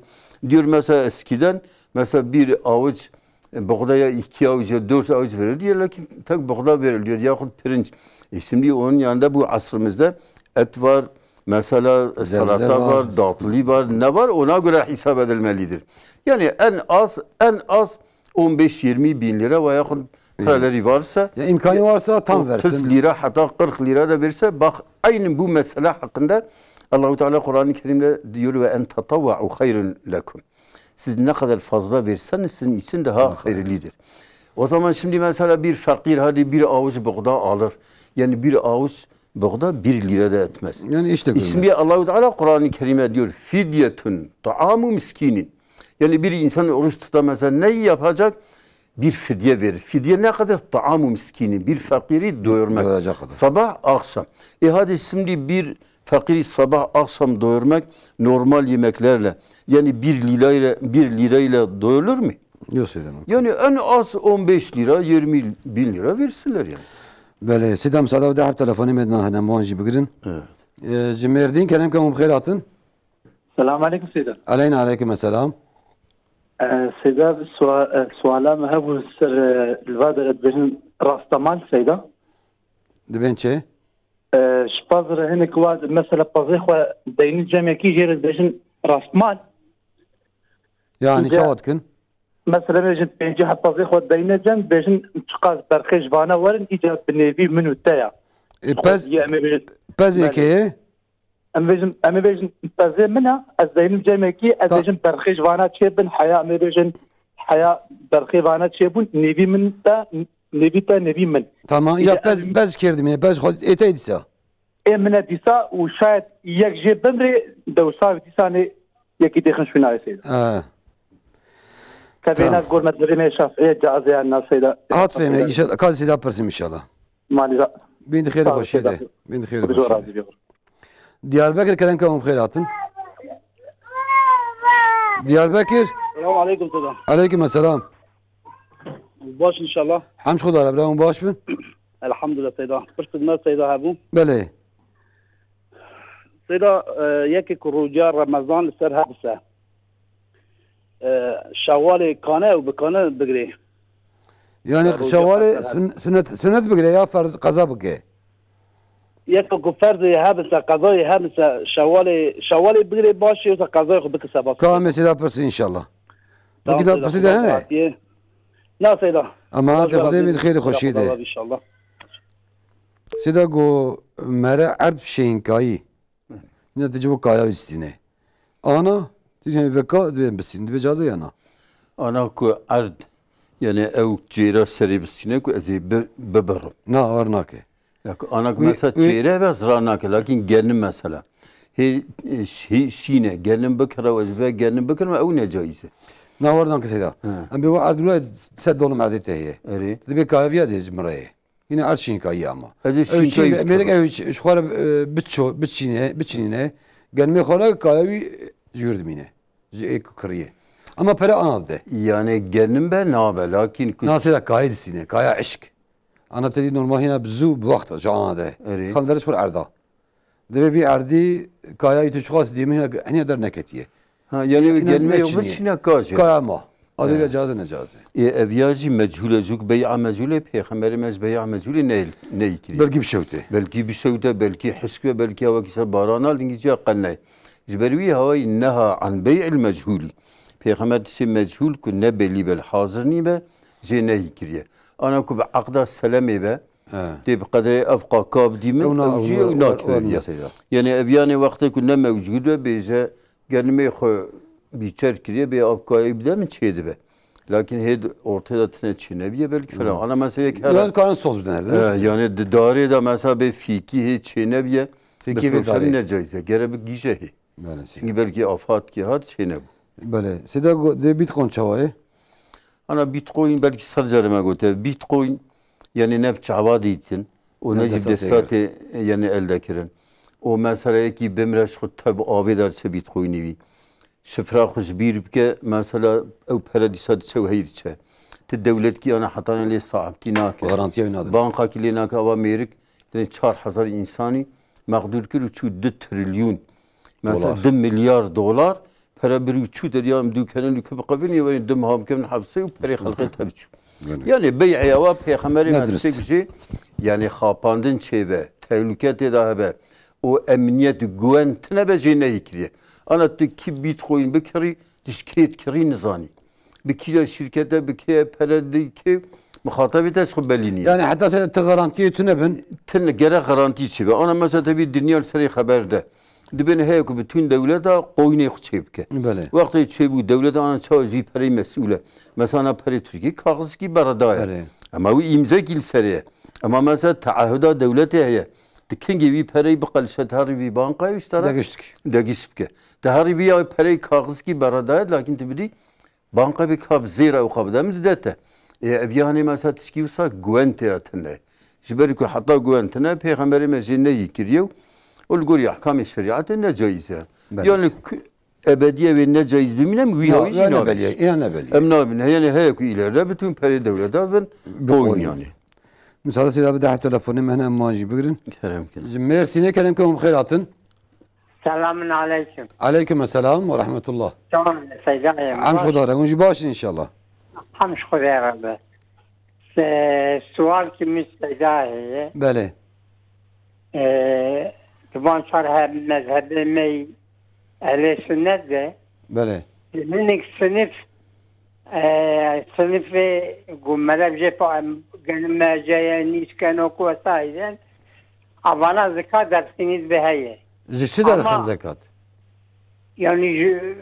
Diyor mesela eskiden mesela bir avuç e, buğdaya iki avuç ya dört avuç veriliyor, lakin tek buğda veriliyor yahut pirinç. E, şimdi onun yanında bu asrımızda et var, Mesela Zebze salata var, var. Datlî var, ne var, ona göre hesap edilmelidir. Yani en az, en az on beş yirmi bin lira veya yaxud paraları varsa, Ya imkanı varsa tam otuz versin. Lira, hatta kırk lira da verse, bak, aynı bu mesele hakkında Allahu Teala Kur'an-ı Kerim'de diyor: "Ve en tatavva'u hayrun lekum." Siz ne kadar fazla verseniz sizin için daha hayırlıdır. O zaman şimdi mesela bir fakir hadi bir avuç buğda alır. Yani bir avuç buğda bir lira da etmez. Yani işte İsmi görmez. Allahu Teala Kur'an-ı Kerim'e diyor: "Fidyetun ta'amu miskinin." Yani bir insan oruç tutar mesela ne yapacak? Bir fidye verir. Fidye ne kadar? Ta'amu miskinin. Bir fakiri doyurmak. Doyuracak kadar. Sabah, akşam. E hadi şimdi bir fakiri sabah, akşam doyurmak normal yemeklerle, yani bir lirayla, bir lirayla doyulur mu? Yok, Seyda. Yani en az on beş lira, yirmi bin lira versinler yani. Belê, Seyda, müsaade de hep telefonê me dina hene, wan jî bigirin. Evet. Ee, ji Mêrdîn, kerem ke hûn bi xêr hatin. Selam aleyküm Seyda. Aleyna aleyküm selam. Ee, Seyda, sua-, e, suala me hebû ser, e, li va dere dibêjin rastemal Seyda. Dibên çi? E, ji pez re hinek wa, mesela pezê xwe deynin cemekî, jê re dibêjin rastmal. Yani Çi çawa dikin? Mesela bêjin pêncî heb pezê xwe deyne cem, dibêjin çiqas berxê ji vana werin, îca bi nêvî min û te ya. E, pez, Xwediyê em ê bêjin, pezê belê. Kê ye? Em bêjin, em ê bêjin pezê min e, ez deynim cemekî, ez Ta- bêjin berxê ji vana çêbin, heya em ê bêjin, heya berxê vana çêbûn, nêvî min te, nêvî te, nêvî min. Tamam, ya Îca pez, em pez kerdimîne, pez xwe êtey dîsa. Ê min e dîsa û şayet yek jê bimrê, dewsa dîsanê yekî dêxin şûna ê Seyda. Ha. Tebê Tamam. nas gor me dibê me Şafiye cazê ya nas Seyda. Hat fehme, inşallah, ka Seyda pirsim inşallah. Malî ra. Bin xêr Sağ ol, xweşî Seyda. De. Bin xêr Xwedê xweşî razî de. Be. Diyarbekir kerem ke hûn xêr hatin. Diyarbekir. Selamun aleyküm Seyda. Aleyküm selam. Baş inşallah. Hemd Xweda re, bira hûn baş bin. Elhamdülillah Seyda. Pirsik me Seyda hebû. Belê. Seyda, e, yekê ku roja Remezan li ser hebise, e, Şewalê kane û bikane bigirê? Yani Roja Şewalê Remezan. Sün-, sünnet, sünnet bigire ya ferz qeza bike? Yeka ku ferzê hebise, qezayê hebise, Şewalê, Şewalê bigirê baş e, yoksa qezayê xwe bike sebat? Ka em ê Seyda pirsin inşallah. Tamam, Belkî da Seyda, pirsî de Seyda, hene? Hatiye. Na Seyda. Ama Seyda, hate Xwedê Seyda, bît xêrê xweşiyê de. Seyda, inşallah. Seyda go mere erd şênkayî. Ne, tu ji bo kaya wî distîne. Ana, tu jî veka, divê bistîn, divê caze ya na? Ana ku erd, yani ew çêra serê bistîne ku ez ê bi-, bibirim. Na, war nake. Ya ku ana ku Wî, mesela wî çêre be zira nake, lakin genim mesela. Hê, hê şîne, genim bikira, ez ve genim bikirim, ew necaiz e. Na, war nake Seyda. He. Em bê wa erd wila sed dolum erdê te heye. Erê. Tu dibê kaya viya zê ji min re ye. Yine erd şînkayî ama. Ez ê Ew şînkayî şîn-, bikim. Mêrik ew ş-, ji xwe re, e, biço-, biçîne, biçînîne. Genmê xwe re kaya wî, e, ji wir dimîne. Ji ê ku kirî ye. Ama pere ana dide. Yani genim be nabe, lakin ku Nasê de kayê distîne, kaya eşk. Ana te dî normal hîna bi zû, bi wext ji ana de. Erê. Xan dere ji xwe re erda. Divê vî erdî kaya î tu çiqas dî min hîna, hîna derneketiye. Ha, yani Yine gelmeye ne yok, çinî? Çine kaje. Kaya ma. Adê He. ve caze ne caze. E, ev ya jî mechûl e, jûk bey'a mechûl e, Pêxemberê me ji bey'a mechûlê ne, ne kiriye. Belkî bişewte. Belkî bişewte, belkî hişk be, belkî hava kîse barana, lingî ciya qenay. Ji ber wî hawayî neha an bey'il mechûlî. Pêxember tiştê mechûl ku ne belî be, hazir nî be, jê nehî kiriye. Ana ku bi aqda selemê be, He. tê bi qedrê ev qaka bidî min, Ew na, ew jî ew ew, ew nakiriye. Ew na. Yani ev yanê wextê ku ne mewcûd be, bêje, Genimê xwe bîçer kiriye, bê avkayê bide min çê dibe. Lakin hê di ortê de tine çê nebiye, belkî filan. Hmm. Ana mesela yek here. Biraz karin soz bidene, değil mi? He, yani di darê de mesela bê fîkî hê çê nebiye, Fîkî bi vê soşal darê. Ne caize. Gere bi gîje hê. Belê, Çünkü belkî afat ki hat çê nebû. Belê. Seyda go-, de Bitcoin çawa ye? Ana Bitcoin belkî ser carê me gote. Bitcoin yani ne bi çawa dîtin. û Ne ne jî destê desatê, yani elde kirin. Û mesela yekî bimre ji xwe tev avê der çe Bitcoinî wî. Şifra xwe ji bîr bike, mesela ew pere dîsa diçe û heyî diçe. Ti dewletkî ana hetanê lê sahibtî nake. Garantiya wî nadin. Bankakî lê nake, ava mêrik, tenê çar hezar însanî mexdûr kir û çû du trilyûn. Mesela Dolar. Du milyar dolar. Pere bir û çû derya em dûkenin û ku biqevinî, wê dim ham kevin hepsê û perê xelqê tev çû. Belê. Yani bey'e wa pêxemberê Ne me dirist. Tiştek jî, yani xapandin çêbe, tehlûke tê de hebe, û emniyet û güven tine be jê neyê kiriye. Ana tu kî Bitcoin bikirî, tu ji kê dikirî nizanî. Bi kîja şîrkete, bi kê pere dikê, mixatabê te ji xwe belî niye. Yani heta sene ti garantiyê tune bin. Tine gerek garantî çêbe. Ana mesela te bî dinya li serê xeber de. Dibên heye ku bütün dewleta qoynê xwe çêbike. Belê. Wextê çêbû dewleta ana çawa ji vî pereyê mesûl e. Mesela ana perê Tirkiyê kaxizkî bereda ye. Belê. Ema wî îmzekî li serê ye. Ema mesela teahuda dewletê heye. Di kengê wî pereyê biqelişe, di herî vî bankayê wî ji te re Degişt dike. Degişt bike. Di herî vî ya pereyê kaxizkî bereda ye, lakin tu bidî banka bê ka bi zêra ew xwe bide min dide te. Ê, ev yanê mesela tişkî wisa guwen tê ya tune. Ji ber ku heta guwen tune, Pêxemberê me jê neyî kiriye û, û li gorî ehkamê şerîetê necaiz e. Belê. Yani ku ebediye wê necaiz bimîne, em wî Ya, hawî jî ya ne nabin. Belî, ya ne belî. Em nabin. Yani heye ku îlerde bitûn perê dewleta bin Bi qoyun qoyun. Yani. Müsaade seyda bide hep telefonê me hene em wan jî bigirin. Kerem kin. Ji Mêrsînê kerem ke hûn xêr hatin. Selamun aleyküm. Aleyküm selam ve rahmetullah. Tamam, Seyda Em baş. Xwedar e, hûn jî baş in inşallah. Hem ji Xwedê re be. Se-, sual ki min Seyda heye. Belê. E, di van çar he-, mezhebê me Ehlê Sunnet de Belê. hinek sinif, e, sinifê ku melev jê pa-, em, genim me jeye nîş keno ku vesaire. Avana zika derxînî bi heye. Ji çi Ama derxin zekat? Yani ji,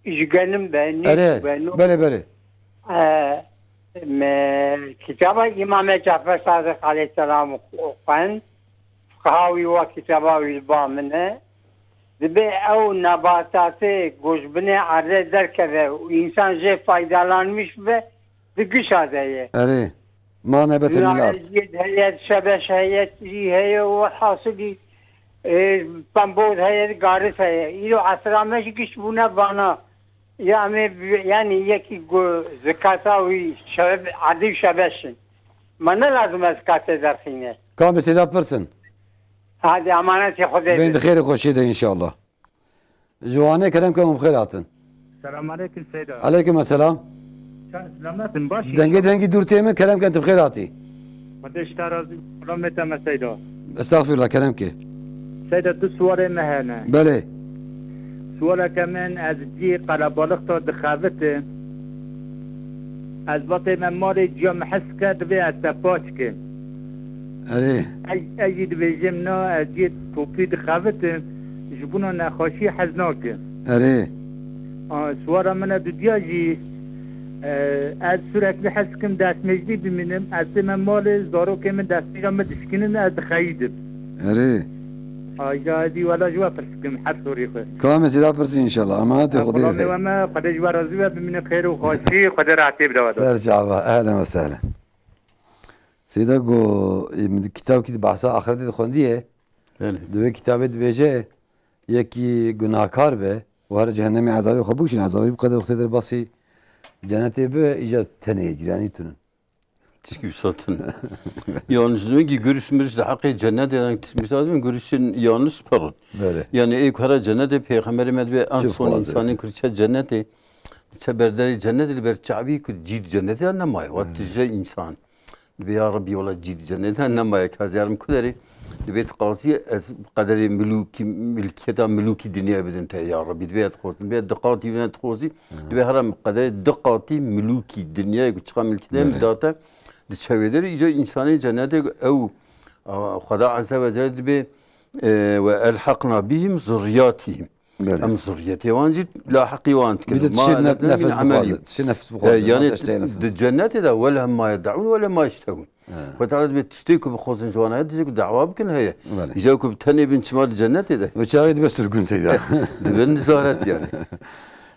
ji genim be, nîş Erê, be, no. Belê, belê. E, me, kitaba Îmamê Cafer Sadiq aleyhisselam xwend. Fiqha wî wa kitaba wî li ba min e. Dibê ew nebatatê ku ji binê erdê derkeve û însan jê faydalanmiş be, di gişa de ye. Erê. Ma nebete min ard. Gunahê jê heye, şebeş heye, tirî heye û welhasilî, e, pemboz heye, garis heye. Îro esra me jî giş bûne vana. Ya em ê bi-, yani yekî ku zikata wî şebe-, erdî û şebeş in. Ma ne lazim e zikatê derxîne. Kamê seyda pirsin. Hadi emanetê Xwedê Bên be. Di xêrê xweşiyê de inşallah. Ji Wanê kerem ke hûn bi xêr hatin. Selam aleyküm Seyda. Aleyküm selam. Sen selamet in, baş in? Dengê dengî dûr tê min, kerem ke tu bi xêr hatî. Xwedê ji te razî, selamê te me Seyda. Estağfirullah, kerem ke. Seyda, du suwarê me hene. Belê. Suwareke min, ez cî qelebalix de dixevitim. Ez vatê me malê ciya min hez ke divê ez te paç kim. Erê. Ez, ez jî dibêjim na, ez cî topî dixevitim, ji bona nexweşî hez nakim. Erê. A, suwara min e dudiya jî, e, ez sürekli hez dikim destmêjdî bimînim, ez tême malê, zarokê min destmêja min dişkînin, ez dixeyîdim. Erê. Ayda edî wela ji we pirs dikim, her sorî xwe. Ka em ê zêda pirsî inşallah. Emanetê Xwedê Xulamê be. We me, Xwedê ji we razî be, bimîne xêr û xweşî, Xwedê rahatiyê bide we de. Ser çava, ehlen ve sehlen. Seyda go, e, min kitabkî di behsa axiretê dixwendiye. Belê. Di wê kitabê dibêje, yekî gunahkar be û her cehennemê ezabê xwe bikişin, ezabê bi qeder wextê derbasî cenetê be, îca tenê cîranî tunin. Tişkî wisa tune. Yanlış dibin ki görüş mürüş de hakkı cennet yani tişkî wisa dibin görüşün yanlış pırın. Böyle. Yani ey kara cennete peygamberime dibe en Çok son fazla. insanın kürçe cennete. Çe berderi cennete li ber çavi ku cîr cennete ya nemaye. Wa Hmm. tije insan. Dibe ya Rabbi wala cîr cennete ya nemaye. Kaziyarım kuderi. Dibe qazî ez qederê milûkî, milkiyeta milûkî dinyayê bidin te ya Rabbi. Dibe et xozin. Dibe diqatî bine xozî. Hı. Dibe heram qederê diqatî milûkî dinyayê ku çiqa milkî de Belê. date. Di çewê der îca însanê cennetê ew, a, Xweda Azze ve Celle dibe, e, "Ve elhaqna bihim zurriyatihim." Belê. Em zurriyetê wan jî lahiqî wan dikin. Bir de Ma tişê ne-, eletna min nefes amelihim. bixwaze, tişê nefes E, bixwaze, yani nefes tiştê nefes. di cennetê de wele ma yedaun wele ma yeştehun. He. Xwedê Teala dibe tiştê ku bixwazin ji wan heye, tiştê ku dawa bikin heye. Belê. Îca ku bi tenê bin çima di cennetê de. O çaxê dibe sürgün Seyda. Dibe nizaret yani.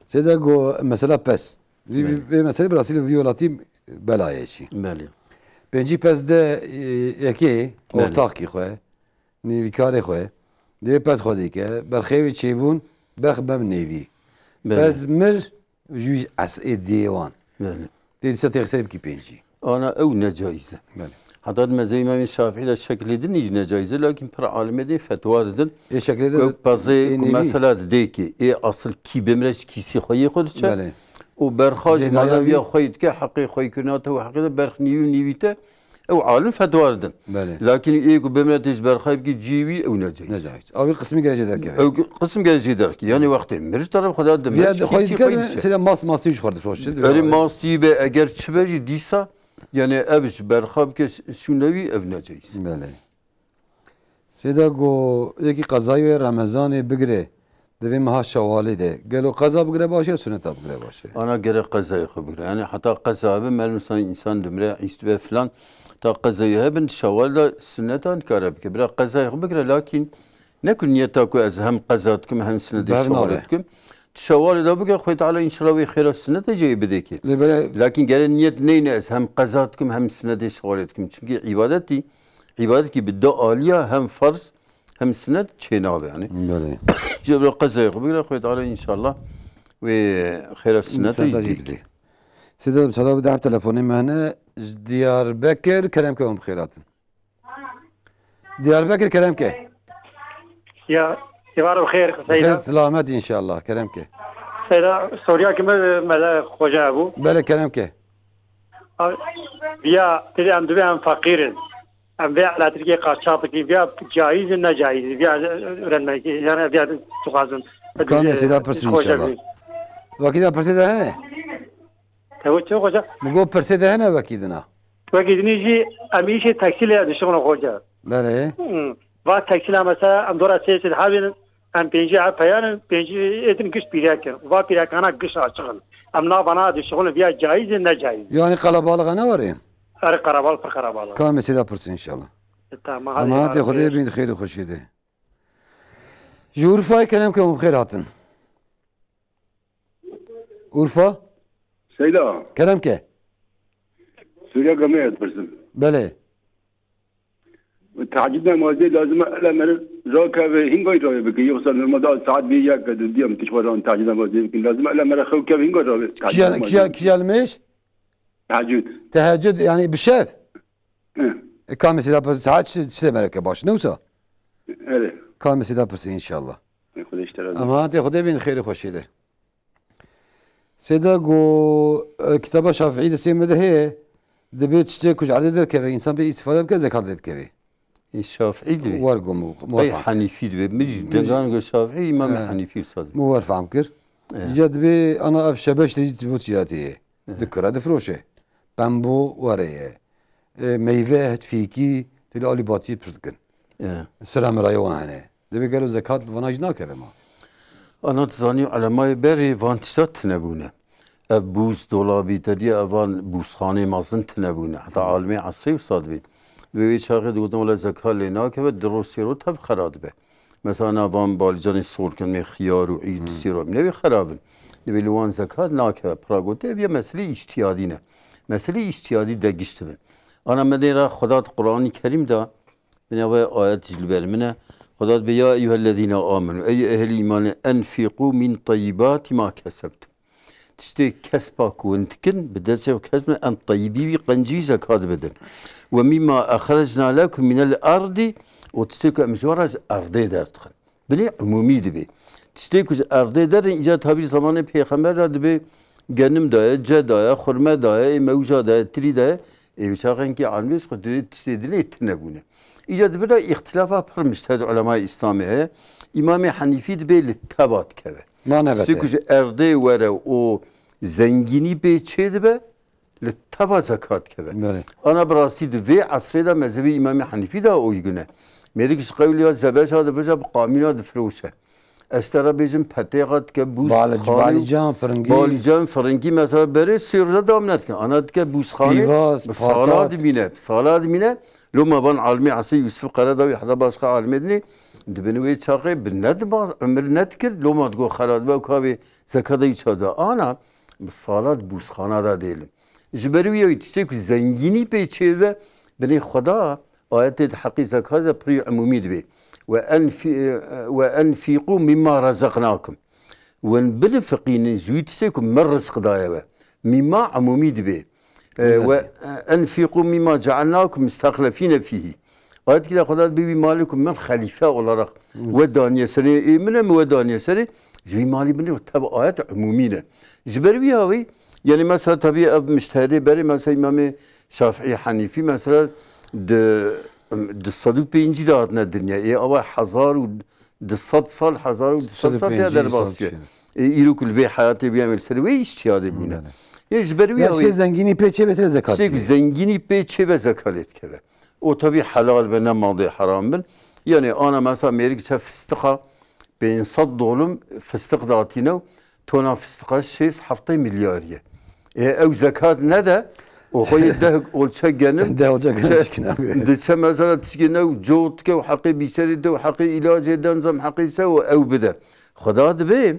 Seyda go mesela pes. Vî, Belê. vê meselê bi rastî li vî welatî bela ye jî. Belê. Pêncî pez de, e, yekê Belê. ortaxkî xwe, nêvîkarê xwe, divê pez xwe dike, berxê wê çêbûn, berx be bi nêvî. Belê. Pez mir, jû es-, ê diyê wan. Belê. Tê dîsa têxiseyê bikî pêncî. Ana ew necaiz e. Belê. Heta di mezhebê Îmamê Şafîî de şeklê din jî necaiz e, lakin pir alimê din fetwa didin. Ê şeklê din Ku pezê ê ku nêvî? mesela didê ki, ê asıl kî bimre ji kîsê xwe yê xwe diçe. Belê. Û berxa jî Zêdaya manaviya wî? xwe yê dike, heqê xwe yê kirina te û heqê de berx nîvî û nîvî te. Ew alim fetwa didin. Belê. Lakin ê ku bimre tê ji ber xwe bikî cihê wî, ew necayîz. Necayîz. Ew qisimî gelê jê derkeve. Ew qisim gelê jê derkê. Yanî wextê miriş teref xwe da dimire. Viya xwe dikir sêda mas, mastî ji xwe difroşin. Erê mastî be, eger çi be jî dîsa, yanî ev ji ber xwe bike sûnewî, ev necayîz. Belê. Sêda ku yekî qezayê wê Remezanê bigire, di vê meha Şewalê de, gelo qeza bigire baş e ya suneta bigire baş e? Ana gerek qezayê xwe bigire. Yanî heta qeza be, mermisan însan dimire, îst be filan, ta qezayê hebin, Şewal de suneta nikare bike. Bira qezayê xwe bigire, lakîn ne ku niyeta ku ez hem qeza dikim, hem sunetê Şewalê dikim. Tu Şewalê de bigire, Xwedê Teala înşallah wê xêra sunetê jê bidê kê. Lê bere- Lakîn gere niyet neyne ez hem qeza dikim, hem sunetê Şewalê dikim. Çimkî îbadetî, îbadetî bi du aliya hem ferz hem sinet çênabe yanî. Belê. Ji ber qezayê xwe bigire, Xwedê Teala înşallah wê xêra sinetê Sineta jî jî bidê. Sêda, bi sada bide, ev telefonê me hene. Ji Diyarbekir, kerem ke hûn bi xêr hatin. Diyarbekir, kerem ke. Ya, êvar bi xêr, Bi xêr, Seyda. Selamet înşallah, kerem ke. Seyda, soriyakî me, mele xoca bû. Belê, kerem ke. Abi, viya, têdî em divê em feqîr in. Em vê ela Tirkiyê qaçax dikî, viya caiz in, ne caiz in, viya öğrenmek, yani viya dixwazin. Kamê sêda pirsî înşallah. Wekî de pirsê de hene? Te got çi xoca? Min got pirsê de hene wekî dina. Wekî dinî jî em îşê tekstîlê dişixin xoca. Belê. Hmm. Va tekstîla mesela em dora sê sed hebînin, em pêncî ev peyan in, pêncî êdin giş pîrek in. Va pîrekana giş açiq in. Em navana dişixin viya caiz in, ne caiz. Yani qalabalığa ne var ya? Erê qarabalık, pir qarabalık. Kamê sêda pirsî înşallah. E, tamam, hadi, Emanetê hadi, Xwedê görüş. Bin xêr û xweşiyê de. Ji Urfayê kerem ke hûn bi xêr hatin. Urfa? Seyda. Kerem ke. Sûriya Gamê ez pirsim. Belê. Tahcîd namazê lazim e ele mere rakeve hingay ravê bike. Yoksa normalde saat bir yak du diyem tişvaran tahcîd namazê bikin. Lazim e ele mere xew keve hingay ravê tahcîd Kiyal, namazê kiyal, bikin. Kiyal mêj? Tahcîd. Teheccud yani bi şev? Hı. E, kamê sêda pirsî, saet çi, çi de mereke baş, ne wisa? Evet. Kamê sêda pirsî înşallah. Xwedê ji te razî. Emanetê Xwedê bin xêrê xweşiyê de. Sêda go, e, kitaba Şafiî de sê me de heye, dibê tiştê ku ji erdê derkeve, însan pê îstîfade bike, zekat lê dikeve. Ê Şafiî dibê. Wer go mu-, Ey muwefaq. Henîfî dibê. Min jî Min jî dengan go Şafiî, Îmamê He. Henîfî wisa dibê. Mu wer fehm kir. He. Îca dibê ana ev şebeş de jî bo tîratê ye. He. Dikire, difroşe. Pembo were ye. E, meyve, fîkî, tê li alî batî pir dikin. He. Sira mirayê wan hene. Dibê gelo zekat li vana jî nakeve ma? Ana dizanî ulemayê berê van tişta tune bûne. Ev bûz, dolabî, te diye evan bûzxanê mezin tune bûne. Heta Hı. Alimê esrê wisa dibê. Dibê wê çaxê digotin wele zekat lê nakeve, di ro sê ro tev xera dibe. Mesela na van balîcanê sorkin me xiyar û î Hı. sê ro. Ne wê xera bin. Dibê li wan zekat nakeve. Pira gote ev ye meselê îçtiyadî ne. Meselê îçtiyadî de gişt bin. Ana me dê re Xweda di Qur'anî Kerîm de Binê wê ayet jî li ber min e. Xweda dibê, "Ya eyyuhellezîne amenu", ey ehlî îmanê, "enfîqû min teyyibâti ma kesebtum." Tiştê kespa ku hûn dikin, bi destê xwe kesbin, em teyyibî wî qencî zekat bidin. "Ve mimma exrecna lekum minel erdî", û tiştê ku em ji we re ji erdê derdixin. Binê umûmî dibê. Tiştê ku ji erdê derin, îca tabîr zamanê pêxember re dibê genim daye, ce daye, xurme daye, ê mewja daye, tirî daye. Ê wî çaxenkî alimê ji xwe dibê tiştê dilê tune bûne. Îca di vir de îxtilafa pir miştehed ulemayê Îslamê heye. Îmamê Henîfî dibê li teva dikeve. Ma nebete. Tiştê ku ji erdê were û zengînî pê çê dibe, li teva zekat dikeve. Belê. Ana bi rastî di vê esrê de mezhebê Îmamê Henîfî de uygun e. Mêrik ji qewliya zebeşa dibije bi qamîna difiroşe. Ez te re bêjim petêxa dike bûz Balic-, xanî û balîcan, firingî. Balîcan, firingî mesela berê sê roja dewam nedikin. Ana dike bûzxanê Pîvaz, bi sala patat. Dimîne, bi sala dimîne. Loma van alimê esrê Yusuf Qeredawî heta başqa alimê dinê dibin wê çaxê bi nedima, emir nedikir. Loma digo xera dibe û kavê zekata wî çawa da. Ana bi sala di bûzxana da dêlin. Ji ber wî ya wî tiştê ku zengînî pê çêve binê Xweda ayetê di heqî zekatê de pirî umûmî dibê. "Ve enfî-, ve enfîqû mimma rezaqnakum." Wen binifiqînin ji wî tiştê ku me rizq daye we. Mimma umûmî dibê. E, Nasıl? "Ve enfîqû mimma cealnakum mistehlefîne fîhî." Ayet ki de Xweda dibê wî malê ku min xelîfe olarak we daniye serê, ê min e, min we daniye serê, ji wî malî binê tev ayet umûmî ne. Ji ber wî ya wî, yani mesela tabii ev miştehedê berê mesela Îmamê Şafîî Henîfî mesela di, di sed û pêncî de hatine dinya. Ê ava hezar û du sed sal, hezar û du sed sal tê derbas kir. Ê îro ku li vê heyatê bûye em ê li ser wê îştiyadê bûne. Belê. Ê ji ber wî Ya tiştê zengînî pê çê be, tiştê zekat çê be. Zengînî pê çê be, zekat lê dikeve. O tabî helal be, ne madê heram bin. Yani ana mesela mêrik çe fistiqa pênc sed dolum fistik datîne û tona fistiqa şêst heftê milyar ye. Ê ew zekat nede, û xwe yê deh olçe genim, Deh olçe genim çe-, çikine bire. Diçe mesela tişkî ne û cot dike û heqê bîçerê de û heqê îlacê de nizam heqê se û ew bide. Xweda dibê,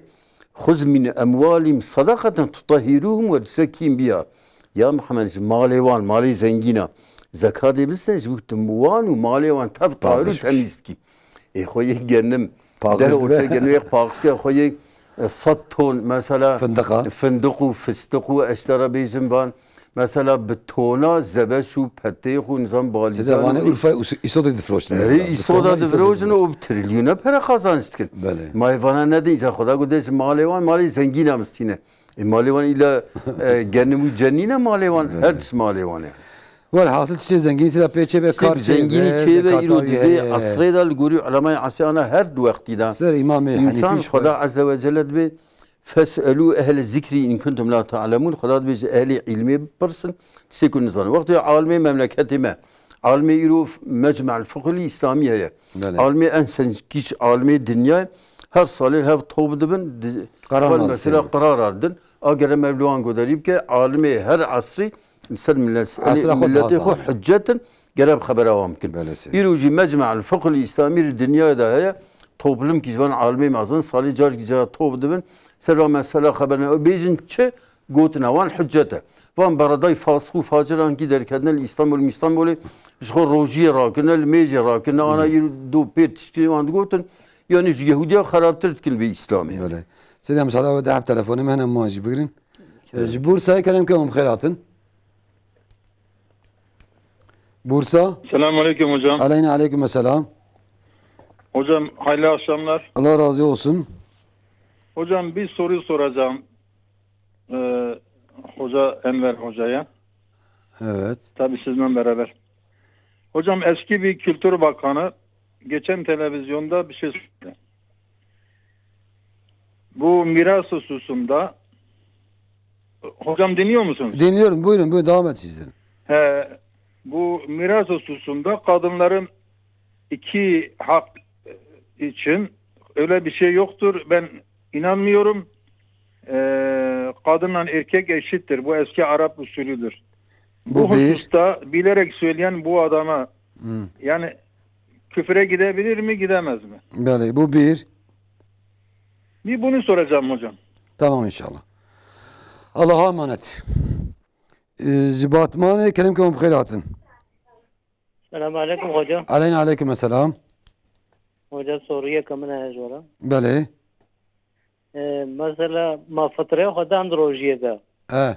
"Xuz min emwalîm sadaqeten tutahhiruhum ve tuzekkîhim biha." Ya Mihemed, ji malê wan, malê zengîna, zekatê bistine, ji bo tu wan û malê wan tev tahir û Paqij bikî. Temîz bikî. Ê xwe yê genim, Paqij deh dibe. Olçe genim yê paqij ke xwe yê, e, sed ton mesela Findiqa. Findiq û fistiq û eştera bêjin van, mesela bi tona zebeş û petêx û nizam Sede balîcan vanê û Urfa û Îsotê difroştin mesela. Ê, Îsoda difiroşin û bi trilyona pere qazanç dikin. Belê. Ma ê vana nedin, îca Xweda got dê ji malê wan, malê zengîna mistîne. Ê, malê wan îla, e, genim û cenîne malê wan, Belê. Her tişt malê wan e. Welhasil tiştê zengînî sede pê çê be, kar çê be, zengînî çê be, zekata îro wî dibê heye. Esrê de li gorî ulemayê esrê ana her du wextî de. Ser Îmamê Henîfî Însan ji xwe. Xweda Azze ve Celle dibê, "Fes'elû ehle zikrî in kuntum la ta'lemûn." Xweda dibêje, "Ehlê îlmê bipirsin, tiştê ku nizanin." Wextê alimê memleketê me, alimê îro Mecme'l Fiqhul Îslamî heye. Belê. Alimê en senkîş alimê dinyayê her salê hev top dibin, di-, Qerar xwe nasî. Mesela qerar ardin. A gere me li wan godarî bike, alimê her esrî li ser millet, Esra xwe milletê xwe dihazan. Hüccet in, gere bi xebera wan bikin. Belê sê. Îro jî Mecme'l Fiqhul Îslamî li dinyayê de heye, toplumkî ji van alimê mezin salê carkî cara top dibin, ser van mesela xeber ne. Bêjin çi? Gotina wan hüccet e. Van beredayî fasik û facirankî derketine li Îstanbul, Îstanbulê ji xwe rojiyê rakirine, li mêjê rakirine, ana Hı. Îro do pê tiştê wan digotin, yani ji Yehudiya xerabtir dikin vê Îslamê. Belê. Sêdî, em sada deheb telefonê me hene, em wan jî bigirin. Ji Bursayê kerem ke hûn bi xêr hatin. Bursa. Selamun aleyküm hocam. Aleyna aleyküm selam. Hocam, hayırlı akşamlar. Allah razı olsun. Hocam, bir soru soracağım. Ee, hoca Enver hocaya. Evet. Tabii sizinle beraber. Hocam, eski bir kültür bakanı geçen televizyonda bir şey söyledi. Bu miras hususunda, hocam dinliyor musunuz? Dinliyorum, buyurun, buyurun, devam et sizin. He, bu miras hususunda kadınların iki hak için öyle bir şey yoktur. Ben inanmıyorum. Ee, kadınla erkek eşittir. Bu eski Arap usulüdür. Bu Bu bir. Hususta bilerek söyleyen bu adama Hmm. yani küfre gidebilir mi, gidemez mi? Belê, bu bir. Bir bunu soracağım hocam. Tamam inşallah. Allah'a emanet. Ee, ji Batmanê kerem ke hûn bi xêr hatin. Selamun aleyküm hocam. Aleyna aleyküm selam. Hocam, soriyeke min heye ji we re. Belê. Ee, mesela ma fitreyê xwe dan di rojiyê de. E.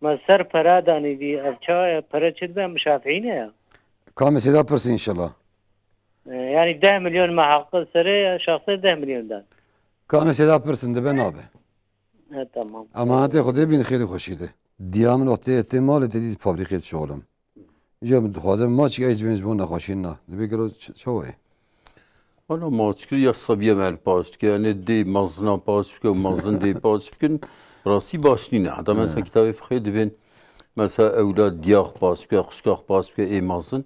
Ma ser pere danî dî, ev çawa ye? Pere çi dibe? Em şafîî ne ya? Kamê sêda pirsin inşallah. Ee, yani deh milyon me hakkı serê şahsê deh milyon dan. Kamê sêda pirsin dibe nabe. He, tamam. Emanetê Xwedê bin xêrê xweşî de. Diya min wextê tê malê te dî fabrîkê dişoxlim. Îja min dixwaze maçik ez bên ji bo nexweşiyên na. Dibê gelo ç-, çawa ye? Wala maçkir ya sabiye me li paç dike. Yani dê mezina paç bike û mezin dê paç bikin. Rastî baş nîne. Heta mesela He. Kitabê fiqhê dibên mesela ewlad diyax paç bike, xuşkax paç bike, ê mezin.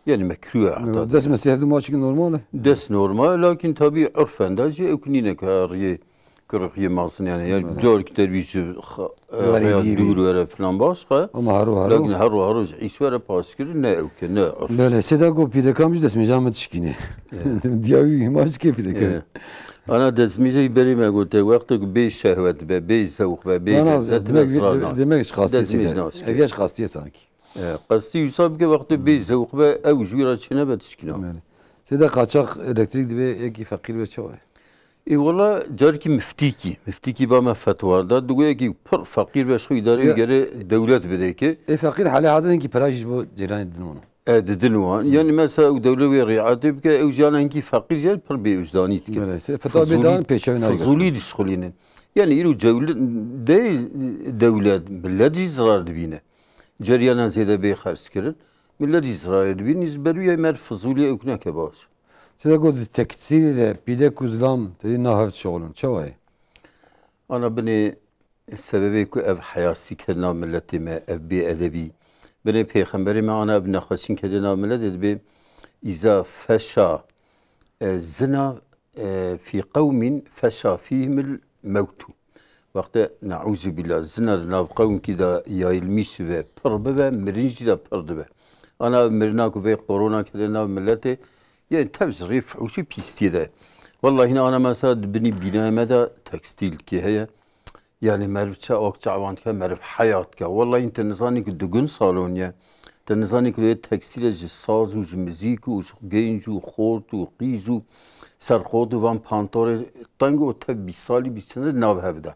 Yani mekruh e heta. Dest mesih hevdî maçik normal e. Dest normal, lakin tabii urfen de jî ew nîne ke riyê Kirixiyê mezin yani. Yani Belê. Carek dervîş ji xa-, e, Xerîbî rêya bî. Dûr were filan başqa. Ama hero hero. Lakin hero hero ji îş were paşkirin ne ew ke, ne urf. Belê, sêda ku pîrekam jî destmêja min dişkîne. Evet. Diya wî hîma ji kê pîreke. Evet. Ana destmêja berê me gote, wextek bê şehwet be, bê zewq be, bê Ana, lezzet be, demek, zira de-, na. Demek ji qastiyê Destmêj sêda. Naşke. Ev ya ji qastiyê sanki. E, qestî wisa bike, wextê bê zewq be, ew ji wî re çênebe tişkîna. Belê. Sêde qaçax elektrîk dibe, yekî feqîr be çawa ye? Ê wela carkî miftîkî, miftîkî ba me fetwa da, digo yekî pir feqîr be, ji xwe îdare Ya- gere dewlet bide ki. Ê feqîr hale hazir hinkî pera jî ji bo ceyranê didin wan. E, didin wan. Hmm. Yani mesela ew dewlet wê riayetê bike, ew jiyana hinkî feqîr jî pir bêwijdanî dike. Belê, sê fetwa Fizûlî, bêdan pêçavê nagirtin. Fizûlî dişxulînin. Yani îro cewli-, de-, dewlet, millet jî zirar dibîne. ceryanan zêde bê xerckirin. Millet jî zirarê dibînin, ji ber wî yê me fizûlî ewk neke baş. Sida got, di tekstîlê de pîdek û zilam têdî nav hev dişixulin. Çawa ye? Ana binê sebebê ku ev heyasî kir nav miletê me, ev bêedebî. Binê pêxemberê me ana ev nexweşîn kir nav miletê dibê îza feşa, e, zina, e, fî qewmîn feşa fîhimil mewtu. Wexte neûzubîllah zina di nav qewmkî de yayilmîş ve pir bibe, mirin jî de pir dibe. Ana ev mirina ku vê korona kete nav miletê, yê tev ji rê fuhuşî pîstiyê de. Wellahî ne ana mesela di binî bînaya me de tekstîlkî heye. Yani meriv çi ak çavan dike, meriv heyat dike. Wellahî te nizanî ku di gun salon ye. Te nizanî ku lê tekstîle ji saz û ji mizîk û ji genc û xort û qîz û serqot û van pantorê teng û tev bîst salî bîst çende nav hev de.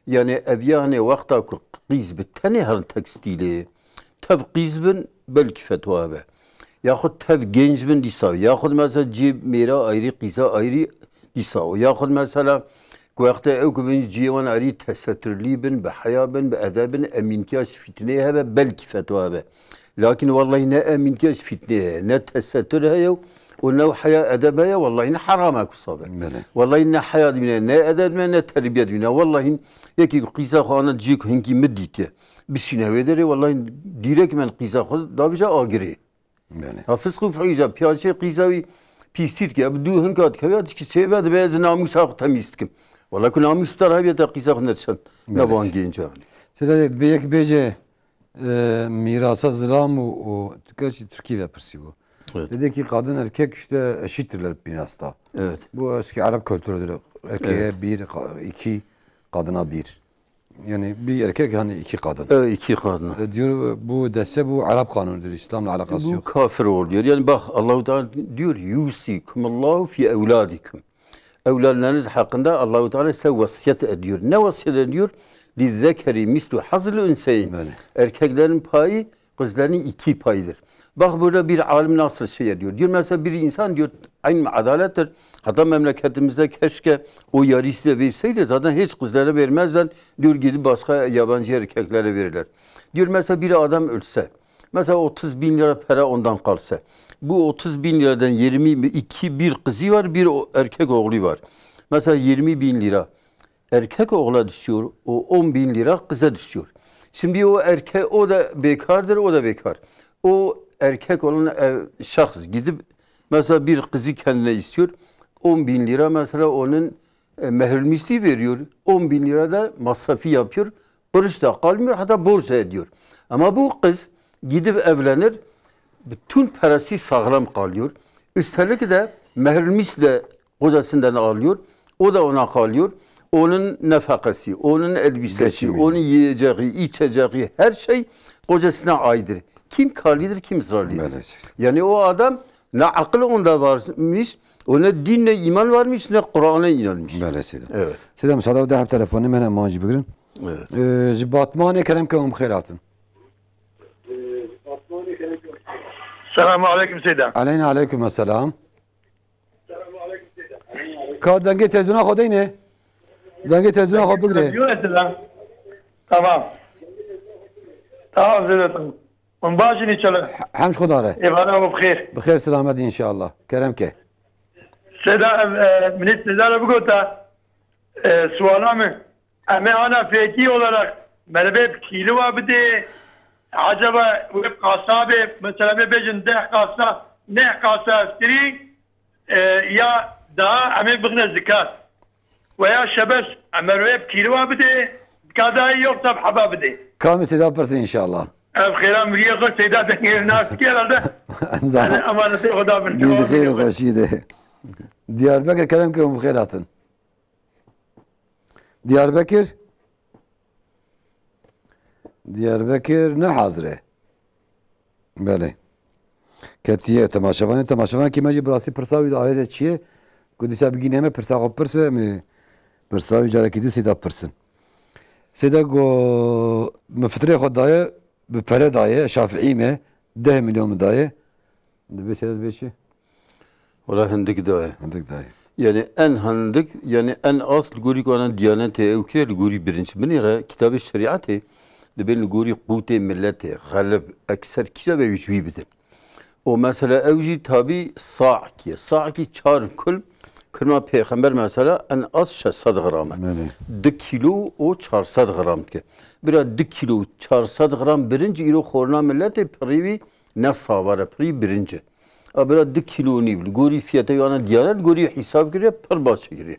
Yani ev ya hanê wexta ku qîz bi tenê herin tekstîlê, tev qîz bin belkî fetwa hebe. Yaxud tev genc bin dîsa, yaxud mesela cê mêra ayrî, qîza ayrî dîsa. Yaxud mesela ku wextê ew ku bin ciyê wan ayrî teseturlî bin, bi heya bin, bi edeb bin, emîntiya ji fîtinê hebe, belkî fetwa hebe. Lakin wellahî ne emîntiya ji fîtinê heye, ne tesetur heye û ne heya edeb heye, wellahî ne heram e ku sabe. Belê. Wellahî ne heya dibîne, ne edeb dibîne, ne terbiye dibîne. Wellahî yekî ku qîza xwe ana ciyê ku hinkî min dîtiye. Bişîne wê derê, wellahî dîrek men qîza xwe davêje agirê. Belê. Ha, fisq û fuhîca, piyaçê qîza wî pîsî dike. Bi dû hinka dikeve, ya dişkî çê ve dibe, ez namûsa xwe temîz dikim. Wela ku namûs te re hebiye te qîza xwe nedişen. Belê. Ne van gencan. Sida bi yek bêje, e, mîrasa zilam û, û tu gerçî Tirkî ve pirsî bû. Evet. Dedi ki kadın erkek işte eşittirler binasta. Evet. Bu eski Arap kültürüdür. Erkeğe Evet. bir, ka-, iki, kadına bir. Yani bir erkek, hani iki kadın. Evet, iki kadın. E, diyor, bu dese bu Arap kanunudur, İslam'la alakası Bu yok. kafir oluyor. Yani bak, Allahu Teala diyor, "Yusikumullahu fi evladikum." Evladlarınız hakkında Allahu Teala size vasiyet ediyor. Ne vasiyet ediyor? "Lizzekeri mislu hazil ünseyin." Böyle. Erkeklerin payı kızların iki payıdır. Bak burada bir alim nasıl şey diyor. Diyor mesela bir insan diyor, aynı adalettir. Hatta memleketimizde keşke o yarısı da verseydi, zaten hiç kızlara vermezler. Diyor gidip başka yabancı erkeklere verirler. Diyor mesela bir adam ölse, mesela otuz bin lira para ondan kalsa, bu otuz bin liradan yirmi iki, bir kızı var, bir o-, erkek oğlu var. Mesela yirmi bin lira erkek oğla düşüyor, o on bin lira kıza düşüyor. Şimdi o erke-, o da bekardır, o da bekar. O erkek olan ev, şahs gidip mesela bir kızı kendine istiyor, on bin lira mesela onun, e, mehrülmisi veriyor, on bin lira da masrafı yapıyor, oruç da kalmıyor, hatta borç da ediyor. Ama bu kız gidip evlenir, bütün parası sağlam kalıyor. Üstelik de mehrülmisi de kocasından alıyor. O da ona kalıyor. Onun nefakası, onun elbisesi, Geçimi. onun yiyeceği, içeceği, her şey kocasına aittir. Kim karlıdır, kim zararlıdır. Maalesef. Yani o adam ne akıl onda varmış, o ne din ne iman varmış, ne Kur'an'a inanmış. Belê Seyda. Evet. Seyda, müsaade de hep telefonu mene mancı bugün. Evet. Ee, ji Batmanê kerem ke hûn bi xêr hatin. Selamun aleyküm Seyda. Aleyna aleyküm selam. Ka dengê tezûna xwe deyne. Dengê tezûna xwe bigire. Radyo mesela. Tamam. Tamam Seyda, tamam. Hûn baş in inşallah. Hem ji xwe dare. Êvara we bi xêr. Bi xêr selamet inşallah. Kerem ke. Seyda, e, min ê Seyda re bigota, e, suala min. Em ê ana fêkî olarak merivê bi kîliwa bidê. Acaba wê qasa bê, mesela em ê bêjin deh qasa, neh qasa eftirî, e, ya daha em ê bixine zikat. Veya şebeş, em merivê bi kîliwa bidê, dika daha yoksa bi heba bidê. Kamî Seyda pirsin inşallah. Ev xêra miriyê xwe Seyda dengê nas ki herhalde. Zana. Yani emanetê xwe da bin. Bî di xêr û xweşî de. Diyarbekir kerem ke hûn bi xêr hatin. Diyarbekir. Diyarbekir ne hazir e. Belê. Ketiye temaşevanê. Temaşevanekî me jî bi rastî pirsa wî di arê de çi ye? Ku dîsa bigîne me pirsa xwe pirse, em ê pirsa wî carekî dî Seyda pirsin. Seyda got, min fitrê xwe daye, bi pere daye, Şafiî me, deh milyon min daye. Dibê Seyda dibê çi? Wala hindik daye. Hindik daye. Yani en hindik, yani en az li gorî ku ana diyanetê ew kiriye li gorî birinç. Binê re kitabê şerîetê dibên li gorî qûtê miletê, xelib, ekser kîja be wî ji wî bidin. Û mesela ew jî tabî saekî ye. Saekî çar kul, kulma pêxember mesela en az şeş sed gram e. Belê. Du kîlo û çar sed gram dike. Bira du kîlo û çar sed gram birinc îro xorna miletê pirî wî ne savar e, pirî birinc e. A bira du kîlo û nîv, li gorî fiyete yana diyare, li gorî hîsab kiriye, pir baş kiriye.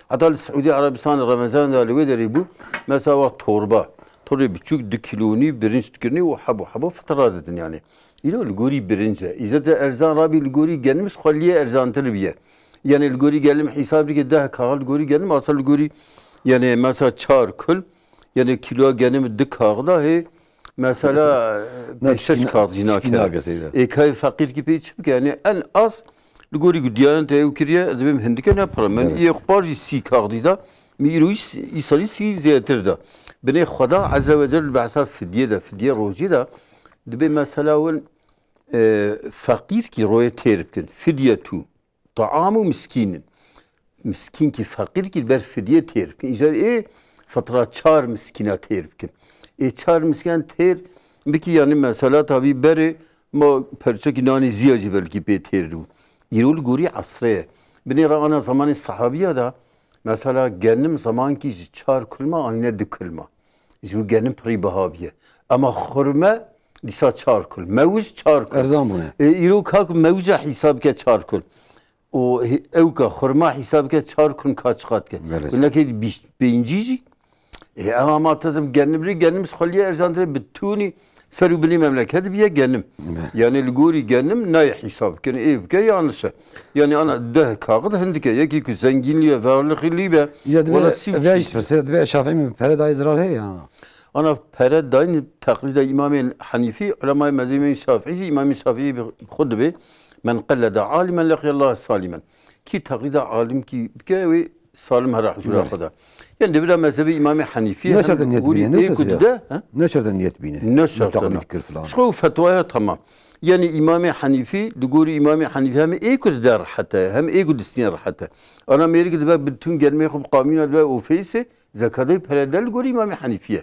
Heta li Siûdî Erebistan Remezan de li wê derê bû, mesela wa torba, torbê biçûk du kîlo û nîv birinc dikirinê û hebo hebo fitra didin yani. Îro li gorî birinc e. Îzete erzan rabî li gorî genim ji xwe liyê erzantir biye. Yani li gorî genim hîsab dike deh kaxil li gorî genim, asa li gorî yani mesela çar kul, yani kîloya genim du kaxda hê mesela e, Ne, pêşte çikî na-, kax jî çikî nake. nake seyda. Ê kayê feqîrkî pê çi bike? Yani en az li gorî ku diyanet ew kiriye, ez dibêm hindike ne pira. Min Evet. Îyê xwar jî sî kaxdî da, min îro îs-, îsalî sî zêdetir da. Binê Xweda Azze ve Celle li behsa fidye de, fidye rojî de, dibê mesela win e, feqîrkî royê têr bikin. Fidye tu, taam û miskînin. Miskînkî, feqîrkî ber fidye têr bikin. Îcar ê fitra çar miskîna têr bikin. Ê çar miskîna têr bikî, yani mesela tabî berê ma perçekî nanê ziya jî belkî pê têr bû. Îro li gorî esrê ye. Binê re ana zamanê sehabiya da, mesela genim zamankî ji çar kulma anîne du kulma. Ji bo genim pirî biha bûye. Ema xurme dîsa çar kul. Mewij çar kul. Erzan bûne. E, îro ka ku mewija hîsab ke çar kul. Û hi-, ewka xurma hîsab ke çar kul ka çiqat ke. Belê. Û neke bîst pêncî jî. E, ema ma te genim rê, genim ji xwe liyê erzantir e, bi tûnî ser û binê memleket biye genim. Evet. Yani li gorî genim nayê hîsab bikin, ê bike yanlış e. Yani ana deh kaxid hindike, yekî ku zengînlî ye, varlixî lî be, Ya wala dibê sî û vê çî jî pirsê, dibê Şafî min pere dayê zirar heye ya. Ana pere dayîn teqlîda Îmamê Henîfî, ulemayê mezhebê Şafî jî Îmamê Şafî bi xwe dibê, "Men qellede alimen leqiyallah salimen." Kî teqlîda alimkî bike, wê salim here huzura Belê. Xwe de. Yani devira mezhebê Îmamê Henîfî Ne hem şertê niyet gorî bîne, ne ê ku sesi ya? dide, he? Ne şertê niyet bîne. Ne Ne şertê teqlîd na. kir filan. Ji xwe fetwaya tamam. Yani Îmamê Henîfî, li gorî Îmamê Henîfî hem ê ku dide rehet e, hem ê ku distîne rehet e. Ana mêrik dibe bi tûn gelmê xwe bi qamîna dibe û feyse, zekatê pere de li gorî Îmamê Henîfî ye.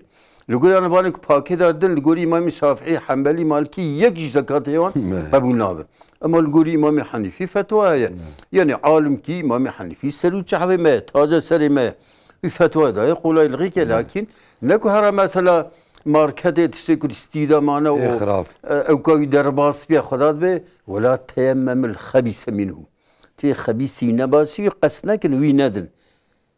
Li gorî ana vanê ku pakê de din, li gorî Îmamê Şafîî, Hembelî, Malikî yek jî zekatê wan Belê. qebûl nabin. Ema li gorî Îmamê Henîfî fetwa ye. Belê. Yani alimkî Îmamê Henîfî ser û çavê me ye, taca serê me ye. Wî fetwa daye, qolayliqî ke, Belê. Lakîn ne ku hera mesela marketê tiştê ku stî de mane Ê û, xirab. e, ewka wî derbas biye, xwe da dibe, "Wela teyemmemil xebîse minhu." Tê xebîsî wî nebasî wî qest nekin, wî nedin.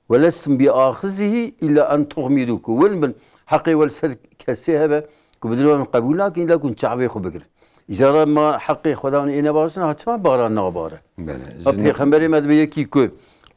"Welestum bi axizihî illa en tuxmidû." Ku win bin heqê we li ser kesê hebe, ku bi dilê wan qebûl nakin, illa ku çavê xwe bigirin. Îcara ma heqê Xweda wan ê nebasin, ha çima baran nabare? Belê. Ha Jin- pêxemberê me dibe yekî ku